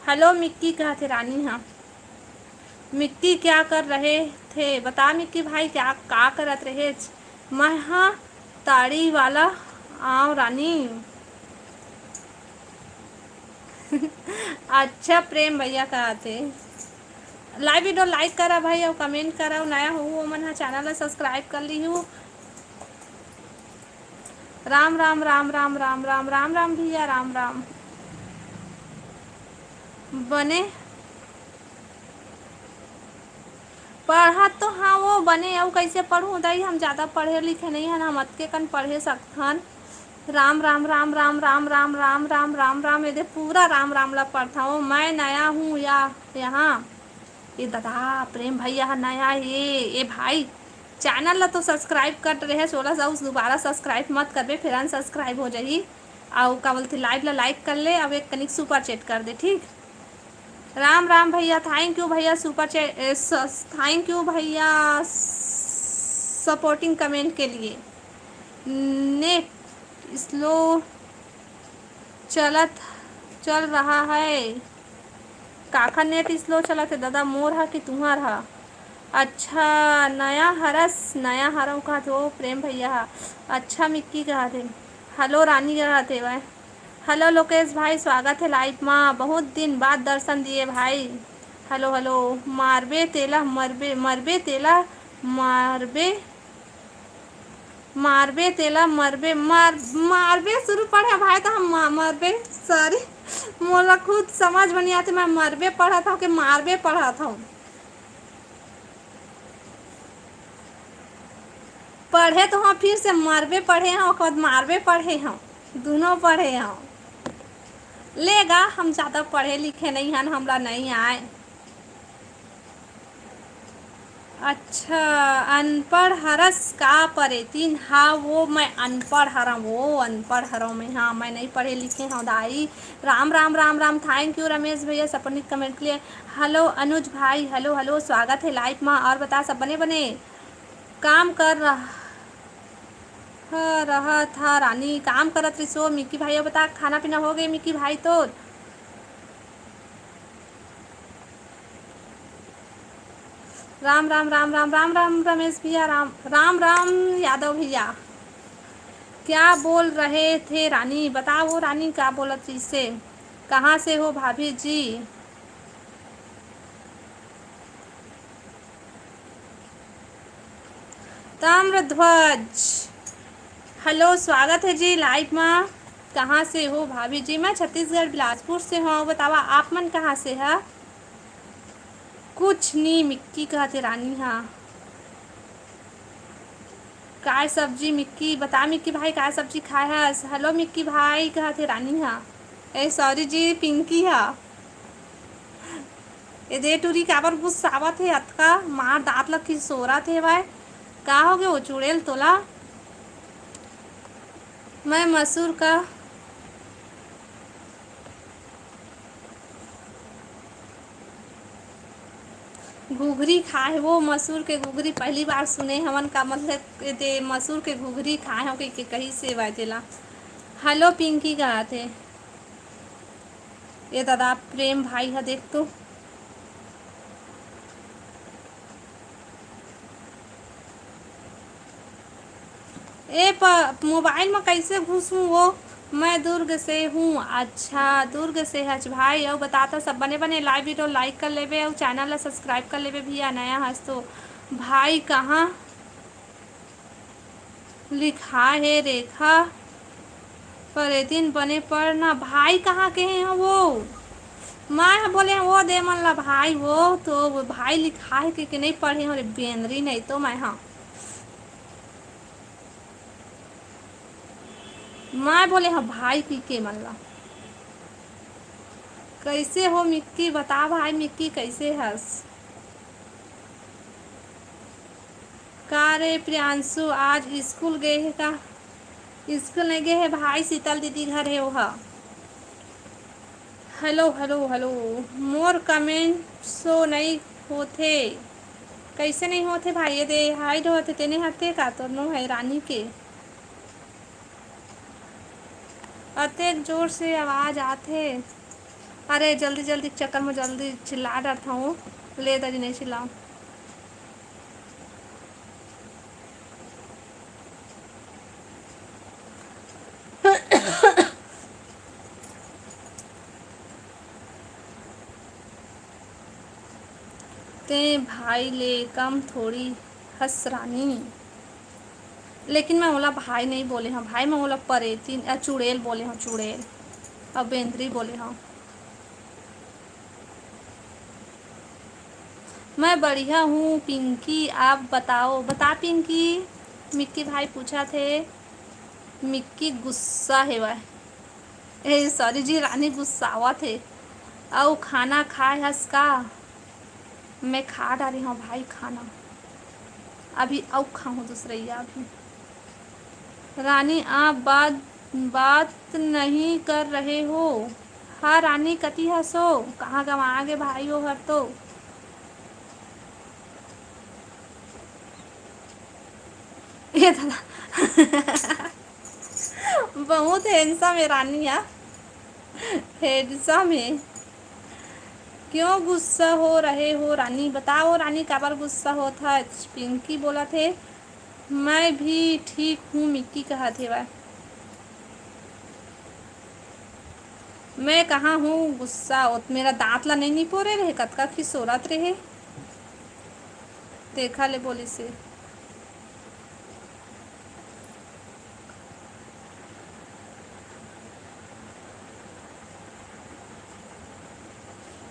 हेलो मिक्की कहत हे रानी हा। मिक्की क्या कर रहे थे? बता मिक्की भाई, क्या, का करत रहेच? मैं हा ताड़ी वाला आंव रानी। अच्छा प्रेम भैया कहत हे। लाइव वीडियो लाइक करा भाई, अउ कमेंट करा, अउ नया हो ओमन हा चैनल ला सब्सक्राइब कर लिहू। राम राम राम राम राम राम राम राम भैया, राम राम। बने पढ़त तो हाँ वो बने, अउ कइसे पढ़ूँ दाई, हम जादा पढ़े लिखे नइ हन, हम अतके कन पढ़े सकथन। राम राम राम राम राम राम राम राम राम राम, एदे पूरा राम राम ला पढ़थव। मैं नया हूँ या यहाँ। ए ददा, प्रेम भैया ह नया हे। ए भाई, चैनल ला तो सब्सक्राइब कर रहे, ओला अउ दोबारा सब्सक्राइब मत करबे, फिर अनसब्सक्राइब हो जाही। अउ का बोलथे, लाइव ला लाइक कर ले, अउ एक कनिक सुपर चैट कर दे, ठीक। राम राम भैया, थैंक यू भैया, सुपर चैट, थैंक यू भैया, सपोर्टिंग कमेंट के लिए। नेट स्लो चलत, चल रहा है। काखर नेट स्लो चलत हे ददा, मोर हा कि तुंहर हा? अच्छा, नया हरस, नया हरव कहत हे ओ प्रेम भैया हा। अच्छा मिक्की कहत हे। हेलो रानी कहत हे वह। हेलो लोकेश भाई, स्वागत है लाइव मा। बहुत दिन बाद दर्शन दिए भाई। Hello hello. मारबे तेला मरबे, मरबे तेला मारबे, मारबे तेला मरबे, मार, मारबे शुरू पढ़े भाई, तो हम मा-, मरबे, सॉरी, मोला खुद समझ में नहीं आते, मैं मरबे पढ़त हूँ कि मारबे पढ़त हूँ। पढ़े तो हाँ, फिर से मरबे पढ़े हूँ, ओकर बाद मारबे पढ़े हूँ, दोनों पढ़े हूँ। ले गा, हम ज़्यादा पढ़े लिखे नहीं हन, हमला नहीं आए। अच्छा, अनपढ़ हरस का परेतिन? हाँ, वो मैं अनपढ़ हरव, वो अनपढ़ हरव मैं, हाँ, मैं नहीं पढ़े लिखे हव दाई। राम राम राम राम, थैंक यू रमेश भैया, सपनिक कमेंट के लिए। हेलो अनुज भाई, हेलो हेलो, स्वागत है लाइव मा। और बता, सब बने बने? काम कर रहा, रहा था रानी, काम करत रिसो मिक्की भाई। अब बता, खाना पीना हो गए मिक्की भाई तोर? राम राम राम राम राम राम रमेश भैया, राम राम राम यादव भैया। क्या बोल रहे थे रानी? बताओ रानी, क्या बोलत रिसे? कहाँ से हो भाभी जी? ताम्रध्वज, हेलो, स्वागत है जी लाइव मा। कहाँ से हो भाभी जी? मैं छत्तीसगढ़ बिलासपुर से हूँ। बतावा, आप मन कहाँ से है? कुछ नी मिक्की कहते रानी हा। काय सब्जी मिक्की? बता मिक्की भाई, काय सब्जी खाए हस? हेलो मिक्की भाई कहते रानी हा। ए सॉरी जी, पिंकी हा। ए दे टूरी काबर गुस्सावत हे अतका? मार दांत ल किसोरत हे भाई। का हो गे ओ चुड़ैल तोला? मैं मसूर का घुघरी खाए वो, मसूर के घुघरी पहली बार सुने हवन का, मतलब, ए दे मसूर के घुघरी खाए हो कहिके कही से बाय तेला। हेलो पिंकी कहत हे। ए दादा प्रेम भाई ह देख तो। ए प-, मोबाइल म कइसे घुसहूँ वो? मैं दुर्ग से हूँ। अच्छा, दुर्ग से हच भाई। अउ बताता सब बने बने, लाइव वीडियो लाइक कर लेबे अउ चैनल ला सब्सक्राइब कर लेबे भैया, नया हस तो। भाई कहाँ लिखा हे रेखा? परेतिन बने पढ़ ना। भाई कहाँ के हे वो? मैं ह बोले वो दे मन ला भाई, वो तो भाई लिखा हे कि, कि नहीं पढ़े हो रे बेंदरी, नहीं तो मैं हाँ। मैं बोले हव भाई पी के मन ला। कैसे हो मिक्की? बता भाई मिक्की कैसे हस? का रे प्रियांशु आज स्कूल गए हे का? स्कूल नहीं गए हे भाई, शीतल दीदी घर हे ओहा। हेलो, हेलो, हेलो, मोर कमेंट शो नई होथे। कैसे नहीं होथे भाई? ये दे हाइड होथे, तेने हते का तोर नो है रानी के। अतेक जोर से आवाज आथे। अरे जल्दी, जल्दी के चक्कर में जल्दी चिल्ला डरता हूँ। ले दादी नहीं चिल्लाओ। ते भाई ले कम थोड़ी हस रानी। लेकिन मैं ओला भाई नहीं बोले हूँ भाई, मैं ओला परेती, अ, चुड़ैल बोले हूँ, चुड़ैल। अब बेंदरी बोले हूँ। मैं बढ़िया हूँ पिंकी, आप बताओ। बता पिंकी, मिक्की भाई पूछा थे। मिक्की गुस्सा हेवय। ए सॉरी जी, रानी गुस्सावत हे। अउ खाना खाए हस का? मैं खा डारे हूँ भाई खाना, अभी अउ खाऊँ दूसरैया अभी। रानी आप बात, बात नहीं कर रहे हो? हाँ रानी कति हसो, कहाँ गवा गे भाई हो हर तो। ये दादा बहुत हैंडसम है रानी यार, हैंडसम है। क्यों गुस्सा हो रहे हो रानी? बताओ रानी काबर गुस्सा होत हच? पिंकी बोलत हे मैं भी ठीक हूँ मिक्की कहत हेवय। मैं कहाँ हूँ गुस्सा होत, मेरा दांत ला नहीं निपोरे रहे, कतका खिसोरत रहे। देखा ले बोलिस हे।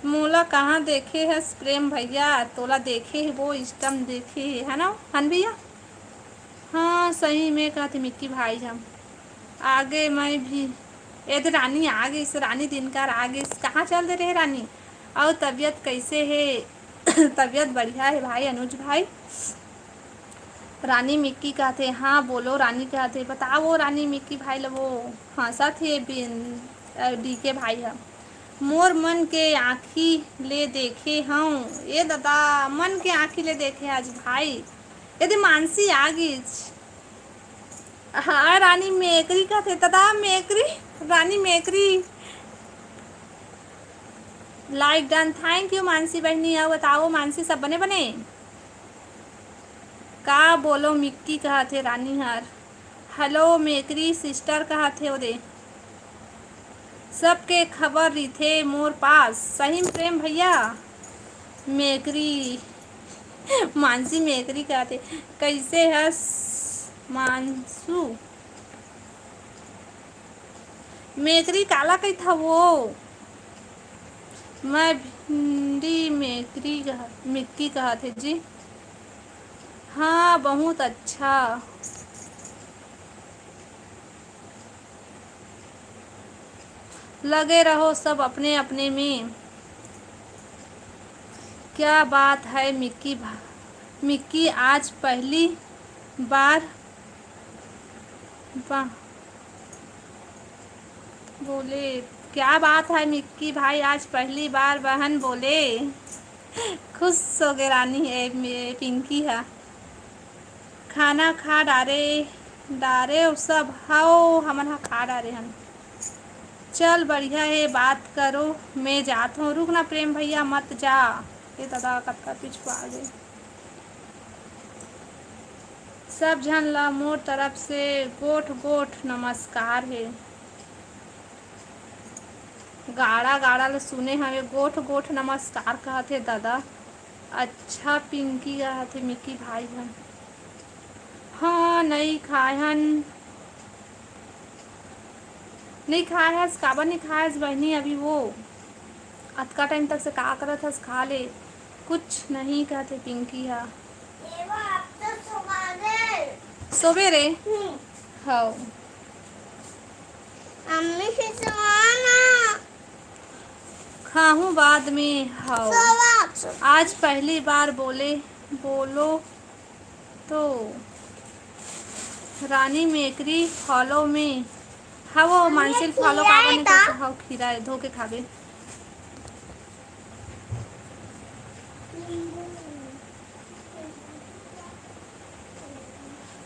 मोला कहाँ देखे हस प्रेम भैया? तोला देखे हे वो, इस्टम देखे हे, है ना हन भैया? हाँ सही में कहते मिक्की भाई हम आगे मैं भी। ए दे रानी आ गइस, रानी दिनकर आ गइस। कहाँ चल दे रहे रानी? अउ तबीयत कैसे हे? तबीयत बढ़िया हे भाई अनुज भाई। रानी मिक्की कहथे, हाँ बोलो रानी कहथे, बताओ रानी मिक्की भाई ल वो हंसत हे बिन, अ, डीके भाई ह। मोर मन के आँखी ले देखे हंव। ए ददा, मन के आँखी ले देखे आज भाई। ए दे मानसी आ गीच। हाँ, रानी मेकरी कहथे, ददा मेकरी, रानी Mekhri. Like done, thank you Mansi बहिनी। अउ बताओ मानसी, सब बने बने? का बोलो मिक्की कहत हे रानी हर। हेलो मेकरी सिस्टर कहत हे ओदे। सबके खबर रिथे मोर पास। सही में प्रेम भैया। मेकरी मानसी मेकरी कहत हे। कैसे हस मानसू? मेकरी काला कहिथव वो? मैं भिंडी मेकरी कह-, मिक्की कहत हे जी। हाँ, बहुत अच्छा। लगे रहो सब अपने अपने में। क्या बात है मिक्की भा-, मिक्की आज पहली बार बा-, बोले, क्या बात है मिक्की भाई, आज पहली बार बहन बोले। खुश हो गे रानी, ए, मे-, पिंकी हा। खाना खा डारे, डारे सब हव, हमन हा खा डारे हन। चल बढ़िया हे, बात करो, मैं जात हूँ। रुक ना प्रेम भैया, मत जा। ए दादा, कतका पिछुआ गे। सब झन ला मोर तरफ से गोठ गोठ नमस्कार हे। गाड़ा गाड़ा ल सुने हवे, गोठ गोठ नमस्कार कहत हे दादा। अच्छा पिंकी कहत हे मिक्की भाई हन। हाँ, नई खाए हन। नई खाए हस, काबर नई खाए हस बहिनी? अभी वो अतका टाइम तक से का करत हस? खा ले। कुछ नहीं कहत हे पिंकी हा। एवा, अब तो सुबह रे। सोबे रे? हम्म। हव। अम्मी से सुनाना। खाहूँ बाद में, हव। सोवा। आज पहली बार बोले, बोलो तो। रानी मेकरी follow में। हव, वो अम्मी मानसिल follow खीरा काबर है नहीं का? करता? हव, खीरा है, धो के खाबे।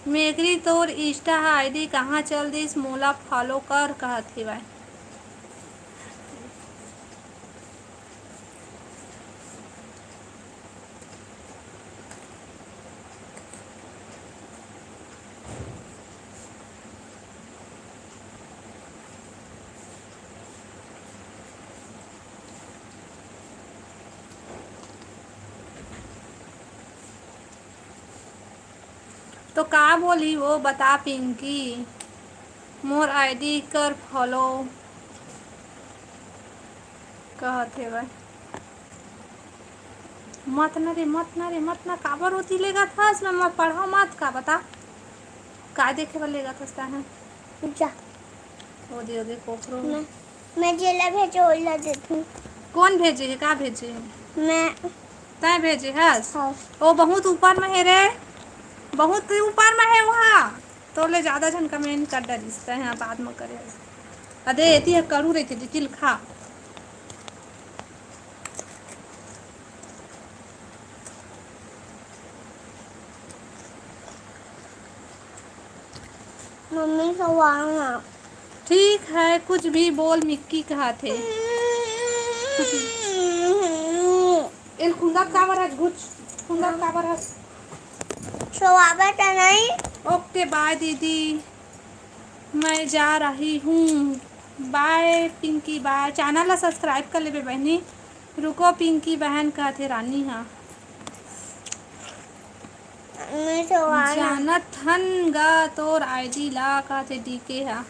मेकरी तोर Insta ID कहाँ चल दिस, मोला follow कर कहत हेवय। तो का बोली वो, बता पिंकी, मोर ID कर follow कहत हेवय। मत ना रे, मत ना रे, मत ना, काबर ओती लेगत हस? मैं मत पढ़ाओ, मत का बता, का देखे बर लेगत हस ताहे? जा। ओदे, ओदे, कोखरो। मैं, मैं जेला भेजो, ओला देथूं। कोन भेजे हे, का भेजे हे? मैं। तैं भेजे हस? हाँ। ओ बहुत ऊपर में हे रे, बहुत ऊपर में हे वहाँ। तोले ज्यादा झन comment कर डरिस, तैं हा बाद में करे हस। अदे, एती ह कड़ू रहिथे, दितिल खा। मम्मी सवाल ना। ठीक है, कुछ भी बोल, मिक्की कहत हे। एल खुंदक काबर हस, घुच, खुंदक काबर हस? सोवाबे त नहीं। OK, bye दीदी, मैं जा रही हूँ। Bye Pinki, bye। Channel ला subscribe कर लेबे बहनी। रुको पिंकी बहन, कहत हे रानी हा। मैं सवाल ना। जानत हन गा तोर ID ला, कहत हे DK हा।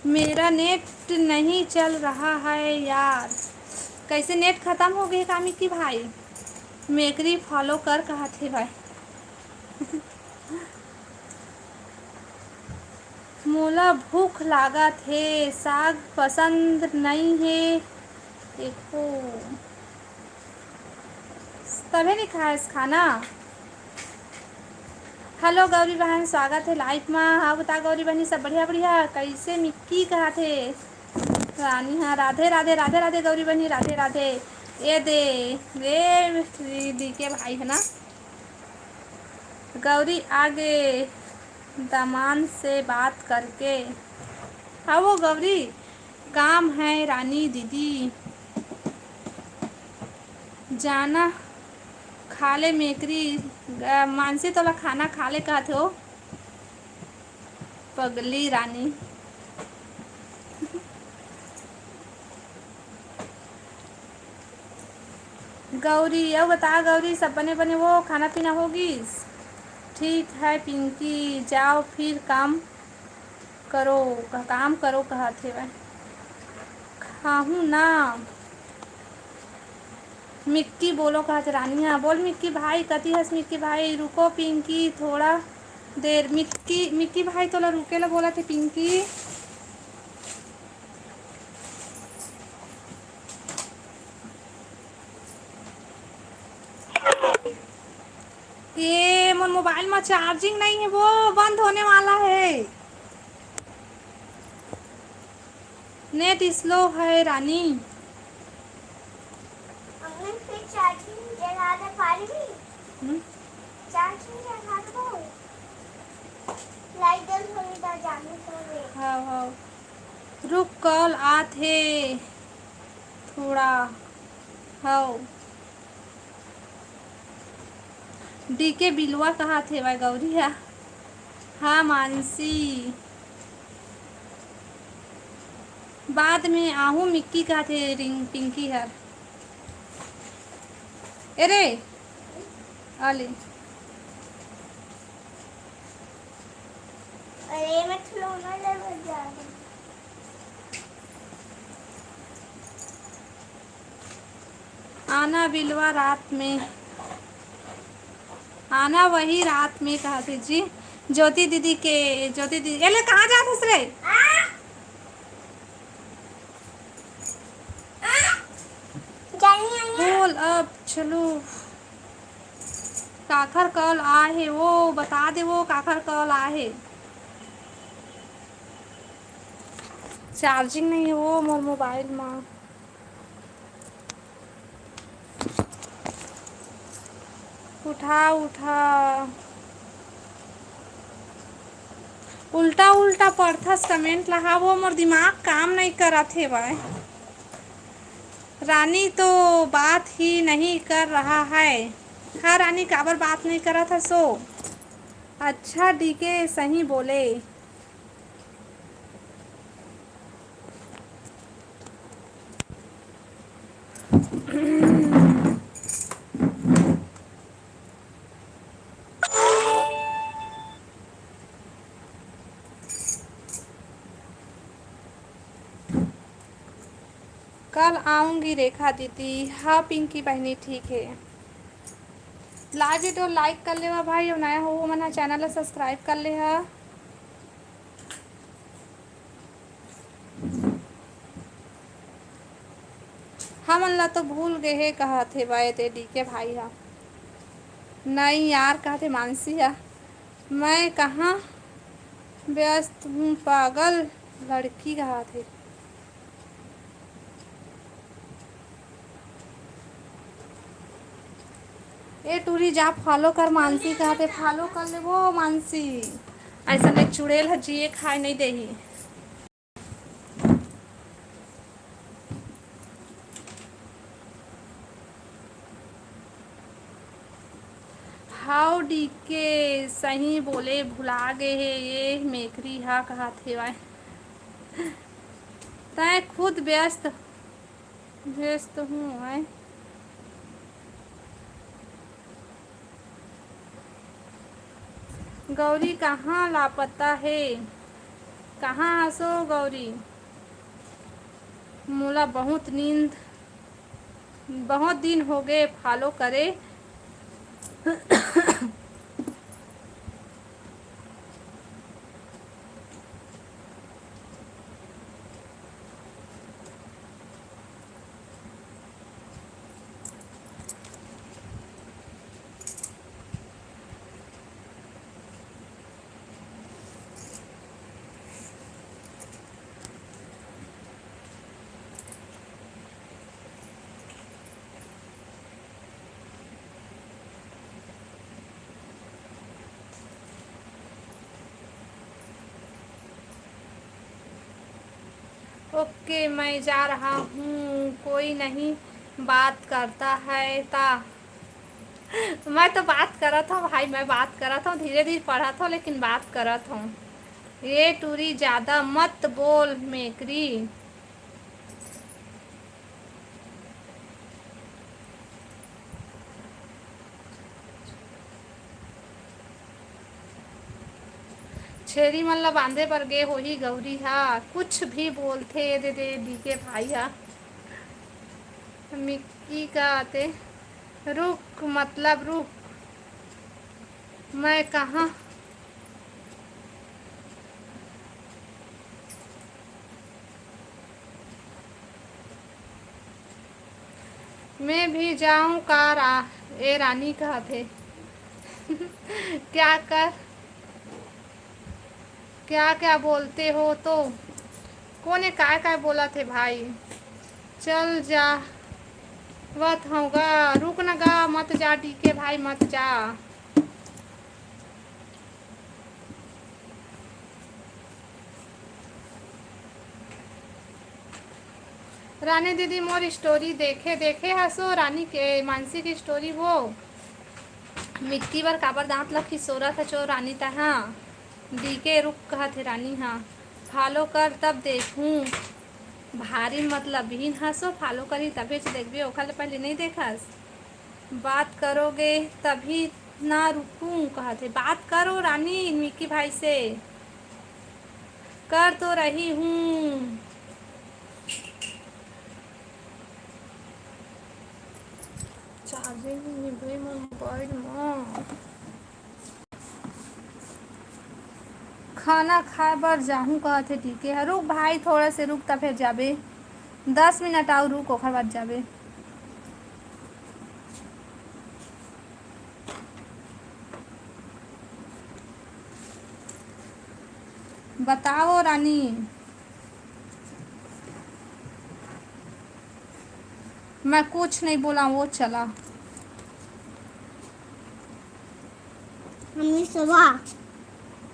मेरा net नहीं चल रहा है यार। कैसे net खतम हो गे का मिक्की भाई? मेकरी follow कर कहत हे भाई। मोला भूख लागत हे, साग पसंद नई हे। देखो, तभे नहीं खाएस खाना। Hello गौरी बहन, स्वागत हे live मा। हाँ बता गौरी बहनी, सब बढ़िया बढ़िया? कैसे मिक्की कहत हे रानी? हाँ, राधे राधे, राधे राधे गौरी बहनी, राधे राधे। ए दे रे, दीदी के भाई है ना, गौरी आगे दामान से बात करके। हाँ वो गौरी, काम है रानी दीदी। जाना खा ले मेकरी, ग-, मानसी तोला खाना खा ले कहत हो, पगली रानी। गौरी, अउ बता गौरी, सब बने बने वो, खाना पीना हो गिस? ठीक है पिंकी, जाओ फिर काम करो, क-, काम करो कहत हेवय। खाहूँ ना। मिक्की बोलो कहत हे रानी। हाँ, बोल मिक्की भाई, कति हस मिक्की भाई? रुको पिंकी, थोड़ा देर। मिक्की, मिक्की भाई तोला रुके ला बोलत हे पिंकी। ये मोर मोबाइल में charging नहीं है, वो बंद होने वाला है। Net slow है रानी। मम्मी, फिर charging हम्म? चाची के घर में लाइट जल थोड़ी दा जाने को रे। हाँ, हाँ। रुक, कॉल आत हे थोड़ा। हाँ। डीके बिलवा कहात हे, वाय गौरी हा। हाँ, मानसी। बाद में आहू मिक्की कहात हे रिंग-, पिंकी हर। ए रे, आ ले। अरे, मैं खिलौना लेने जा रही हूँ। आना बिलवा रात में, आना वही रात में कहाथे जी। ज्योति दीदी के, ज्योति दीदी, ए ले, कहाँ जात हस रे? जानी, जानी। बोल अब, चलो। काखर कॉल आए हे, वो बता दे, वो काखर कॉल आए हे। चार्जिंग नहीं है वो मोर मोबाइल में। उठा, उठा। उल्टा, उल्टा पढ़थस कमेंट ला। हाँ, वो मोर दिमाग काम नहीं करत हे भाई। रानी तो बात ही नहीं कर रहा है। हाँ रानी, काबर बात नहीं करत हस ओ? अच्छा, डीके सही बोले। कल आऊंगी रेखा दीदी। हाँ पिंकी बहनी, ठीक है। लाइव वीडियो लाइक कर लेवा भाई, अउ नया हो वो मन चैनल ला सब्सक्राइब कर ले हा। हमन ला तो भूल गे हे, कहत हे बाय ते डीके भाई हा। नहीं यार, कहत हे मानसी हा, मैं कहाँ व्यस्त हूँ पागल लड़की, कहत हे। ए टूरी जा फॉलो कर मानसी, कहत हे फॉलो कर ले वो मानसी। ऐसा ले चुड़ैल ह जिए खाए नहीं देही। हाउ डीके सही बोले, भुला गे हे ये मेकरी हा, कहत हेवय। तैं खुद व्यस्त, व्यस्त हूँ आय। गौरी कहाँ लापता हे? कहाँ हसो गौरी? मोला बहुत नींद, बहुत दिन हो गए फॉलो करे। ओके, मैं जा रहा हूँ, कोई नहीं बात करता है ता। मैं तो बात करत हूँ भाई, मैं बात करत हूँ, धीरे धीरे पढ़त हूँ लेकिन बात करत हूँ। ये टूरी ज्यादा मत बोल मेकरी। छेरी मन ला बांधे बर गे होही गौरी हा, कुछ भी बोलथे दे दे डीके भाई हा। मिक्की का आते, रुक मतलब रुक, मैं कहाँ मैं भी जाऊं का रा-, ए रानी कहत हे। क्या कर, क्या क्या बोलते हो तो? कोने काय काय बोलत हे भाई? चल जा, वत हूँ गा, रुक न गा, मत जा डीके भाई, मत जा। रानी दीदी मोर स्टोरी देखे, देखे हसो रानी के, मानसी के स्टोरी वो। मिक्की बर काबर दांत ल खिसोरत हचो रानी तैं हा? डीके रुक कहत हे रानी हा। फॉलो कर तब देखूं। भारी मतलबहीन हसो, फॉलो करही तभेच देखबे, ओखर ले पहली नइ देखस। बात करोगे तभी ना रुकूं कहत हे। बात करो रानी मिक्की भाई से। कर तो रही हूँ। चार्जिंग नइ हे भाई मोर मोबाइल म। खाना खाए बर जाहूँ कहत हे डीके ह। रुक भाई, थोड़ा से रुक, त फेर जाबे। दस मिनट अउ रुक, ओखर बाद जाबे। बताओ रानी। मैं कुछ नहीं बोला, वो चला। मम्मी सवा।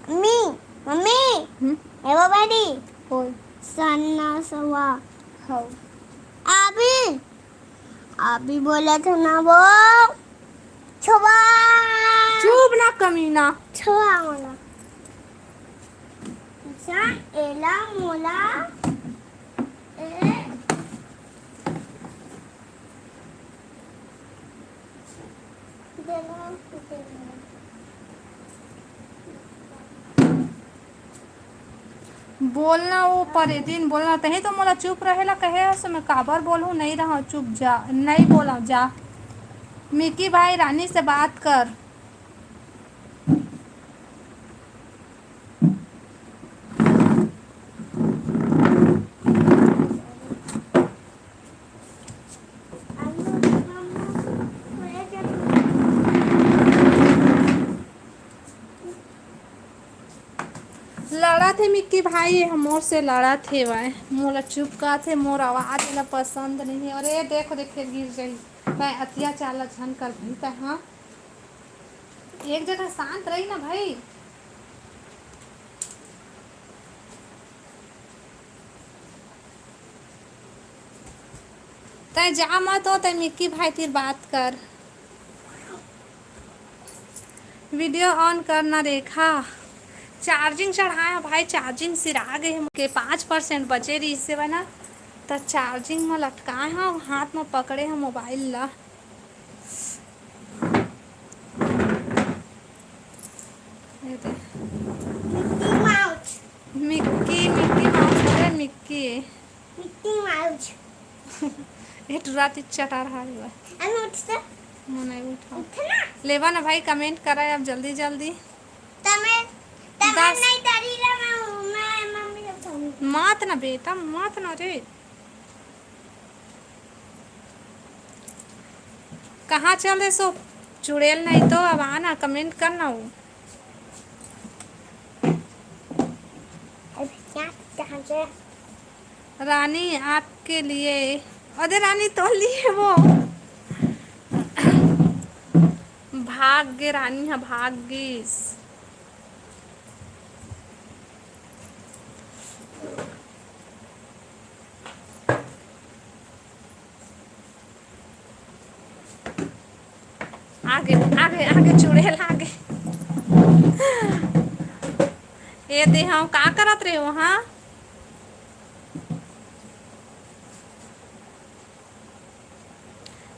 Mummy, mummy. हम्म? एगो बेटी। होय। सन्ना सवा। हौ। अभी, अभी बोला था ना वो। छुआ। चुप ना कमीना। छुआ वाला। अच्छा, एला मोला। ए। बोलना वो परेतिन, बोलना। तहीं तो मोला चुप रहेला कहे हस, मैं काबर बोलहूँ? नहीं रहूँ चुप, जा, नहीं बोलूँ, जा। मिकी भाई, रानी से बात कर। लड़त हे मिक्की भाई, ये मोर से लड़त हे वय, मोला चुप कहत हे, मोर आवाज एला पसंद नहीं हे। अरे देखो, देख, फेर गिर गई। मैं अतियाचार ला झन कर भाई, तै हाँ, एक जगह शांत रही ना भाई। तै जा मत हो, तै मिक्की भाई तिर बात कर। वीडियो ऑन कर ना रेखा। चार्जिंग चढ़ाए हंव भाई, चार्जिंग सिरा गे हे, के पाँच परसेंट बचे रहिस हे ना, त चार्जिंग म लटकाए हंव, हाथ म पकड़े हंव मोबाइल ला। ये दे। Mickey mouse. Mickey, Mickey mouse, अरे मिक्की। Mickey mouse. ये टुरा ती चटार हार हुआ। अरे उठ तो। मैं नहीं उठाऊं। उठ ना। लेवा ना भाई, कमेंट करा अब जल्दी जल्दी। तमे, तमे दस। नहीं डरी ला, मैं, मैं मम्मी को फोन। मात ना बेटा, मात ना रे। कहाँ चल दे सो? चुड़ैल नहीं तो अब आना, कमेंट करना वो। अब क्या कहाँ से? रानी आपके लिए, अरे रानी तो लिए वो। भाग गे रानी ह, भाग गिस। आगे, आगे, आगे चुड़ैल आगे। ये दे हम का करत रहे हो, हाँ?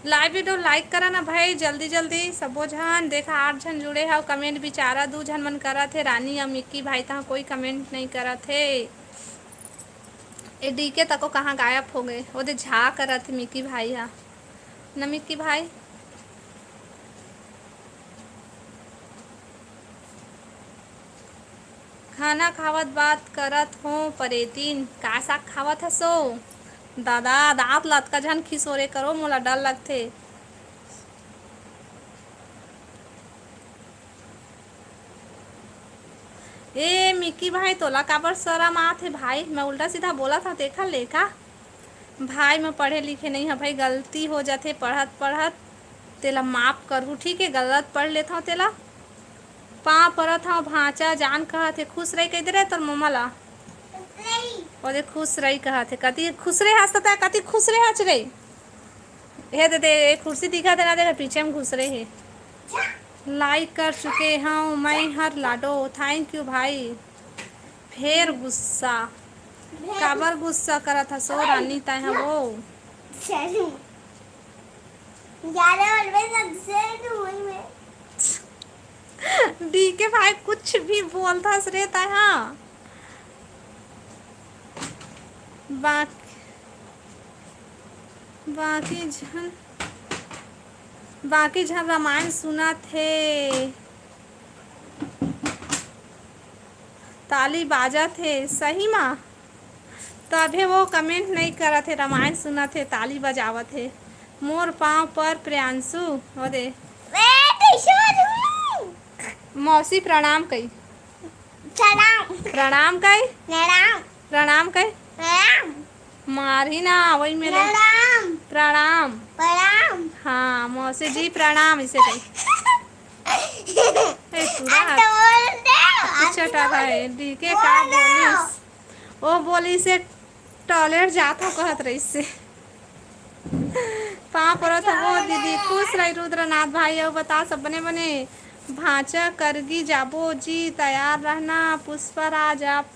लाइव वीडियो लाइक करा ना भाई, जल्दी जल्दी सबो झन। देखा, आठ झन जुड़े हव, कमेंट बिचारा दू झन मन करत हे, रानी अउ मिक्की भाई, तहाँ कोई कमेंट नहीं करत हे। ए डीके तको कहाँ गायब हो गए? ओदे झा करत हे मिक्की भाई हा। न मिक्की भाई, खाना खावत बात करत हो परेतिन, का साग खावत हसो? दादा, दांत लतका झन खिसोरे करो, मोला डर लगथे। ए मिक्की भाई, तोला काबर शरम आत हे भाई? मैं उल्टा सीधा बोलत हंव, तेखर ले का? भाई, मैं पढ़े लिखे नइ हँव भाई, गलती हो जाथे पढ़त पढ़त, तेला माफ करहू, ठीक हे? गलत पढ़ लेथँव तेला। पाँव परत हँव भाँचा, जान कहत हे, खुश रही कहि दे रे तोर ममा ला। ओदे खुश रही कहत हे, कति खुश रहे हँस त, कति खुश रहे हँस रे। हे दे दे, ए कुर्सी दिखत हे ना, देख पीछे म घुसरे हे। Like कर चुके हँव मैं हर लाडो, thank you भाई। फेर गुस्सा, काबर गुस्सा करत हस ओ रानी तैं ह वो? चलू। ज्यादा बोलबे तो गुस्से में। डीके भाई कुछ भी बोलथस रे तैं ह। बाकी, बाकी झन, बाकी झन रामायण सुनत हे, ताली बाजत हे, सही मा। तभे वो comment नइ करत हे, रामायण सुनत हे, ताली बजावत हे। मोर पाँव पर प्रियांशु, ओ दे। ए, टिशू दू। मौसी प्रणाम कही। प्रणाम। प्रणाम कही। प्रणाम। प्रणाम कही। प्रणाम। मारही ना, वही मेरे। प्रणाम। प्रणाम। प्रणाम। हाँ, मौसी जी प्रणाम, इसे कही। ए, पूरा आ तो बोल दे, पीछे आ तो टाटा बोल। है, डीके का बोल दो। बोलिस? ओ बोलिस से टॉयलेट जात हो कहत रहिस से। पाँव परत हवो दीदी, खुश रही रुद्रनाथ भाई। अउ बता सब बने बने? भांचा करगी जाबो जी, तैयार रहना। पुष्पराज आप,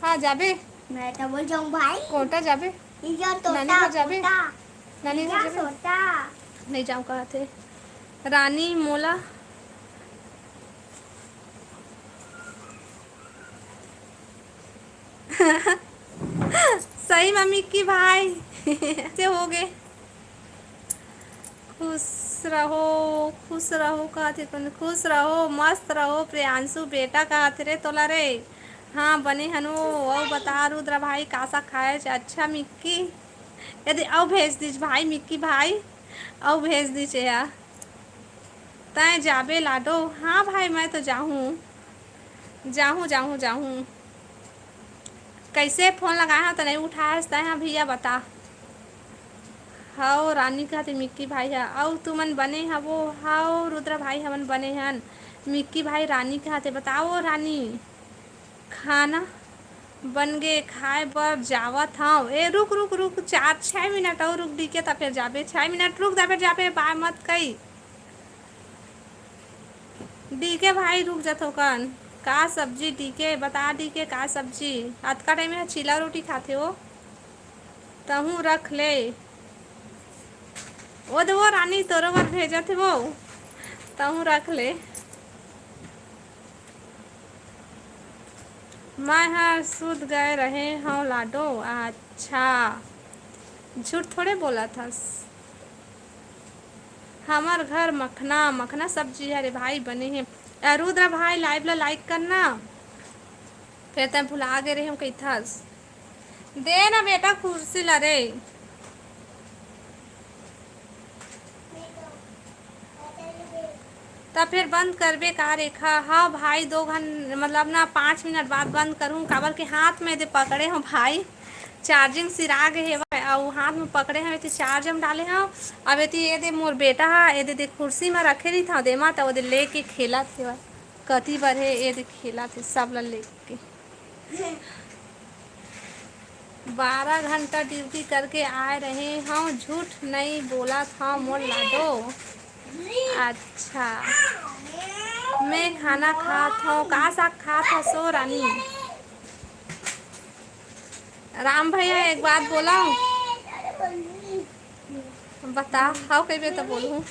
हाँ, जाबे। मैं तो बोल जाऊँ भाई। कोटा जाबे? ये जो तोता, नानी घर जाबे? तोता। नानी ये घर जो जाबे? तोता। नहीं जाऊँ कहत हे। रानी मोला सही म मिक्की भाई से हो गे। खुश रहो, खुश रहो कहत हे, खुश रहो, मस्त रहो प्रियांशु बेटा कहत हे रे तोला रे। हाँ, बने हन वो। अउ बता रुद्र भाई, का साग खाएच? अच्छा मिक्की, यदि अउ भेज दीच भाई, मिक्की भाई, अउ भेज दीच या। तैं जाबे लाडो? हाँ भाई, मैं तो जाहूँ, जाहूँ, जाहूँ, जाहूँ। कइसे फोन लगाए हव त नइ उठाएस तैं ह भैया, बता। हव रानी कहत हे मिक्की भाई ह, अउ तुमन बने हवो? हव रुद्रा भाई, हमन बने हन। मिक्की भाई रानी कहत हे, बताओ रानी। खाना बन गे, खाए बर जावत हव। ए, रुक, रुक, रुक, चार, छै मिनट अउ रुक डीके, त फेर जाबे। छै मिनट रुक, त फेर जाबे, बाय मत कही। डीके भाई रुक जा थोकन। का सब्जी डीके? बता डीके का सब्जी? अतका टाइम में चीला रोटी खाथे वो। तहूँ रख ले। ओ दे वो रानी तोरो बर भेजत हे वो। तहूँ रख ले। मैं हर सुत गए रहे हव लाडो। अच्छा, झूठ थोड़े बोलत हस। हमर घर मखना, मखना सब्जी हरे भाई बने हे। अ, रुद्र भाई live ला like करना, फेर तैं भुला गे रहे हव कहिथस। दे ना बेटा कुर्सी ला रे। त फेर बंद करबे का रेखा? हाँ भाई, दो घं-, मतलब ना, पाँच मिनट बाद बंद करूँ, काबर के हाथ में दे पकड़े हव भाई, charging सिरा गे हेवय, अउ हाथ में पकड़े हव, एती charge म डाले हव। अब एती ए दे मोर बेटा ह, ए दे, दे कुर्सी म रखे रहिथव, दे मा त ओ दे लेके खेलत हेवय, कति बर हे, ए दे खेलत हे, सब ल लेके। बारह घंटा ड्यूटी करके आए रहे हव, झूठ नइ बोलत हव मोर लाडो। अच्छा, मैं खाना खात हव, का साग खात हस ओ रानी? राम भैया, एक बात बोलव, बता, हव कहिबे त बोलहूँ।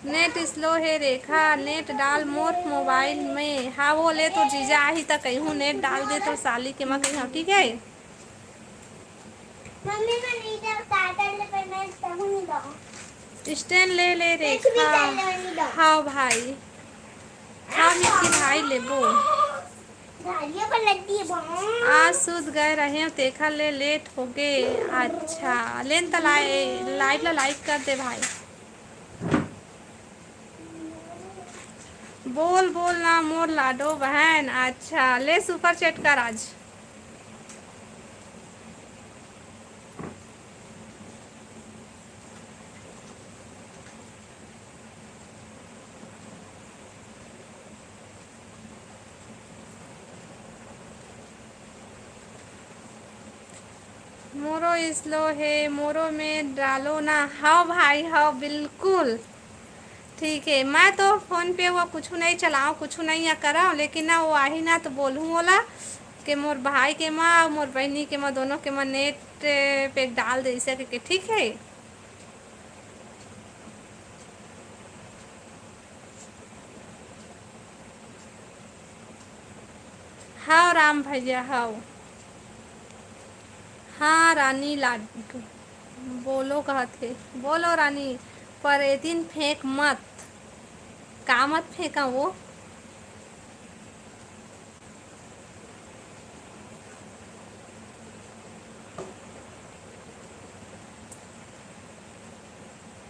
Net slow हे रेखा, net डाल मोर mobile में। हाँ, वो ले तो जीजा आही त कहिहूँ net डाल दे तो साली के, मैं कहिहूँ, ठीक है? मम्मी, मैं नहीं डाल, काटल ले, पर मैं कहूँ नहीं डाल। Stand ले ले कुछ भी रेखा। कर लो, नहीं डाल। हाँ भाई, हाँ मिक्की भाई लेबो। गाड़ियों पर लगती है बम। आज सुत गए रहेंव, तेखर ले late होगे। अच्छा, लेन त लाइ-, live ला like कर दे भाई। बोल, बोल ना मोर लाडो बहन। अच्छा, ले super chat कर आज। मोरो slow हे, मोरो में डालो ना। हव भाई, हव, बिल्कुल। ठीक है, मैं तो फोन पे वो कुछ नहीं चलाओ, कुछ नहीं या कराओ, लेकिन ना वो आही ना तो बोलूँ ओला कि मोर भाई के माँ और मोर बहनी के माँ, दोनों के माँ नेट पे डाल दे इसे के, ठीक है। हव राम भैया, हव। हाँ रानी लाडू, बोलो कहत हे, बोलो रानी, पर एदिन फेंक मत। का मत फेंका वो?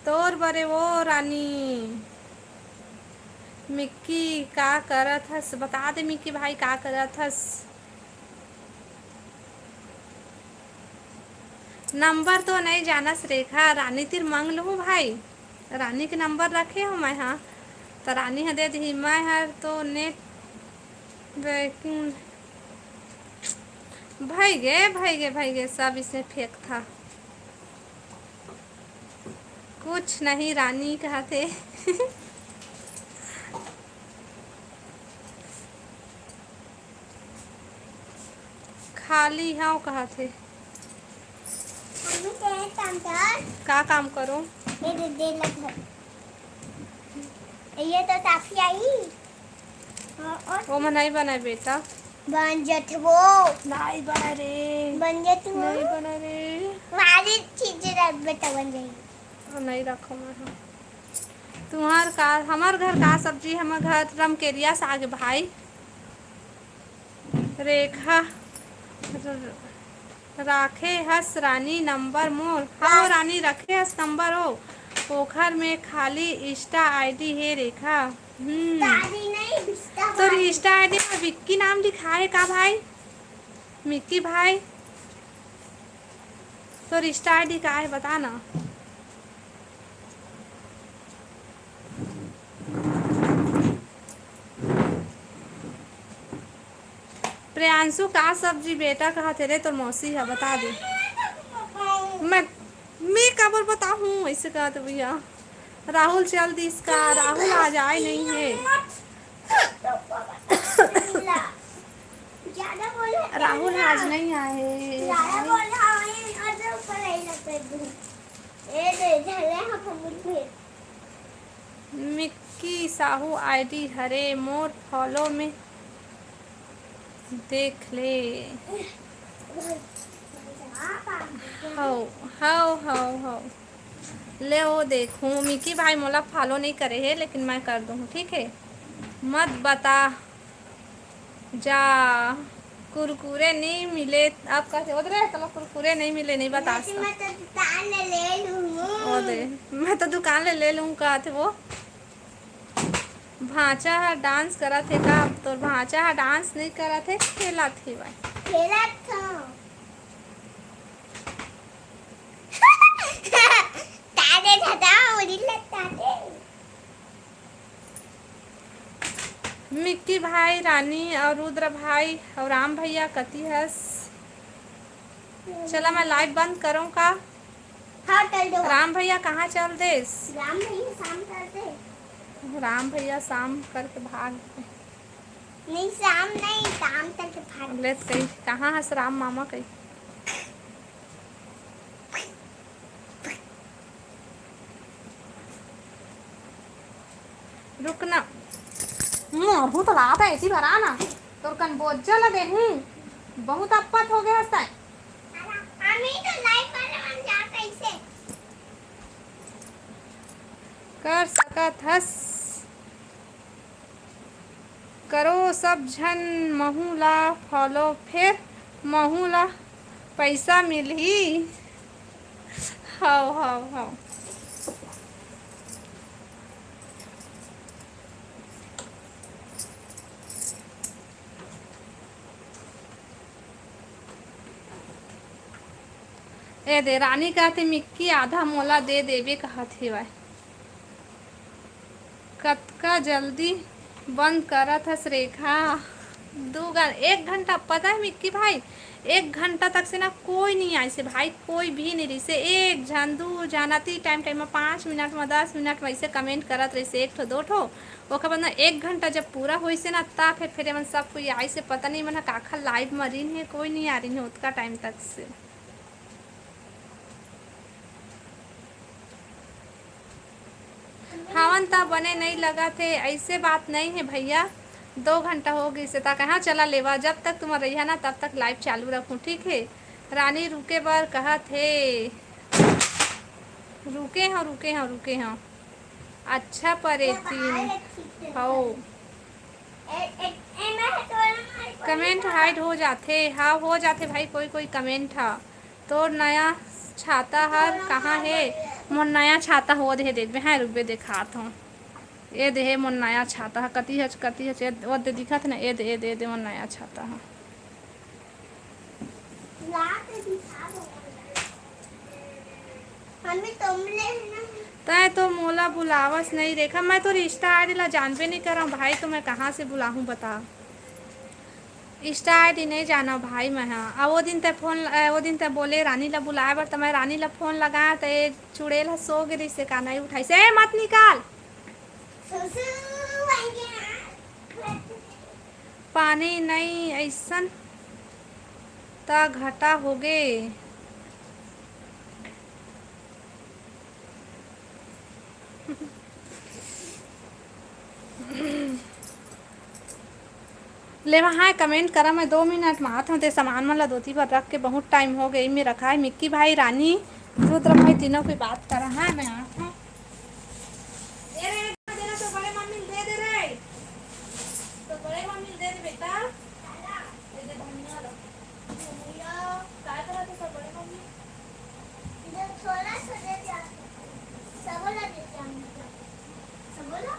तोर बरे वो रानी। मिक्की का करत हस? बता दे मिक्की भाई, का करत हस? नंबर तो नहीं जानस रेखा, रानी तिर मांग लूँ भाई। रानी के नंबर रखे हो मैं, हाँ, तो रानी ह दे दी। मैं हर तो नेट बैंकिंग भई गे, भई गे, भई गे, सब इसमें फेंक था। कुछ नहीं रानी कहत हे। खाली हव कहत हे। मम्मी, तेरे काम कर। का काम करो? ये दे, दे लग है। ये तो काफी आई। और, और ओमा नहीं बना बेटा। बन जथे वो। नहीं बना रे। बन जथे वो। नहीं बना रे। मारी चीज रख बेटा, बन जाएगी। हाँ, नहीं रखो मैं, हाँ। तुम्हार का, हमार घर का सब्जी, हमार घर रमकेरिया साग भाई। रेखा र-, राखे हस रानी नंबर मोर। हाँ, रानी रखे हस नंबर ओ। ओखर में खाली Insta ID हे रेखा। हम्म। दादी नहीं, Insta तोर वाली। Insta ID में विक्की नाम लिखा है का भाई? मिक्की भाई, तोर Insta ID का है, बता ना। प्रियांशु, का सब्जी बेटा कहत हे रे तोर मौसी ह, बता दे। मैं, मैं काबर बताहूँ, ऐसे कहत भैया। राहुल चल दिस का? राहुल आज आए नहीं है। ज्यादा बोले राहुल ना। आज नहीं आए। ज्यादा बोले, हाँ, ये और जो ऊपर नहीं लगते एकदम। ए दे, झले हाँ, फमुल पे। मिक्की साहू ID हरे, मोर follow में देख ले। हव, हव, हव, हव। ले वो देखूँ, मिक्की भाई मोला follow नहीं करे हे, लेकिन मैं कर दूँ, ठीक है? मत बता जा, कुरकुरे नहीं मिले। अब कहते, "ओ दे रे, तमा कुरकुरे नहीं मिले, नहीं बतास।" मैं तो दुकान ले ले लूँ। ओ दे, मैं तो दुकान ले ले लूँ, कहते वो। भांचा ह dance करत हे का? अब तोर भांचा ह dance नहीं करत हे, खेलत हे भाई। खेलत था। तारे दादा, उड़ी लग तारे। मिक्की भाई, रानी और रुद्र भाई और राम भैया कति हस? चला, मैं live बंद करूँ का? हाँ, चल दो। राम भैया कहाँ चल देस? राम भैया शाम कर दे। राम भैया शाम करके भाग गए। नहीं, शाम नहीं, काम करके भाग। ले त कही, कहाँ हस राम मामा कही? रुक ना। मारहूँ तो लात है, ऐसी भरा ना। तोर कन बोझा ला देहूँ। बहुत अप्पत हो गया हस्ता है। अभी तो लाइव वाले मन जा कैसे? कर सकत हस। करो सब झन महू ला follow, फेर महू ला पैसा मिलही। हव, हव, हव। ए दे, रानी कहते, "मिक्की आधा मोला दे देबे," कहत हेवय। कतका जल्दी बंद करत हस रेखा। दू घं-, एक घंटा, पता है मिक्की भाई, एक घंटा तक से ना कोई नहीं आइसे भाई, कोई भी नहीं रहिसे। एक झन, दू झन, अति टाइम टाइम में पाँच मिनट में, दस मिनट में ऐसे कमेंट करत रहिसे, एक ठो, दो ठो। ओकर बाद ना एक घंटा जब पूरा होइसे ना, ता फिर, फिर एमन सब कोई आइसे। पता नहीं मन ह काखर लाइव में रहिन हे, कोई नहीं आ रहिन हे उतका टाइम तक से। हवन त बने नइ लगत हे, अइसे बात नइ हे भैया। दो घंटा हो गइसे, त कहाँ चला लेवा? जब तक तुमन रहिहा ना, तब तक लाइव चालू रखूँ, ठीक हे? रानी रुके बर कहत हे। रुके हव, रुके हव, रुके हव। अच्छा परेतीन हव। कमेंट हाइड हो जाथे। हाँ, हो जाथे भाई, कोई कोई कमेंट ह। तोर नया छाता हर कहाँ हे? मोर नया छाता हो दे हे, देखबे। हाँ, रुकबे, देखात हूँ। ए दे हे मोर नया छाता ह, कती हच, कती हच, ए दे, ओ दे दिखत हे ना, ए दे, ए दे, ए दे मोर नया छाता ह। ला के दिखा दो। मम्मी, तुम ले ना। तैं तो मोला बुलावस नहीं रेखा, मैं तोर इंस्टा आईडी ला जानबे नहीं करंव भाई, तो मैं कहाँ से बुलाहूँ बता? इंस्टा आईडी नहीं जानव भाई मैं ह। आ वो दिन तैं फोन, आ वो दिन तैं बोले रानी ला बुलाए बर, त मैं रानी ला फोन लगाया, त ये चुड़ैल ह सो गे रहिसे का, नहीं उठाइसे। ए, मत निकाल। पानी नई अइसन त घाटा होगे। ले वहाँ कमेंट करा, मैं दो मिनट में आत हूँ। ते सामान मन ला धोती पर रख के बहुत टाइम हो गई, मैं रखा है। मिक्की भाई, रानी, रुद्र भाई, तीनों कोई बात करा है, मैं आत हूँ। ए रे, दे रे, तो बड़े मम्मी दे दे रे, तो बड़े मम्मी दे दे बेटा। दे दे धनिया ला। धनिया। काय करत हे सब बड़े मम्मी? इधर थोड़ा सा दे दे। सबो ला दे दे। सबो ला?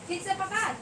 ठीक से पकड़।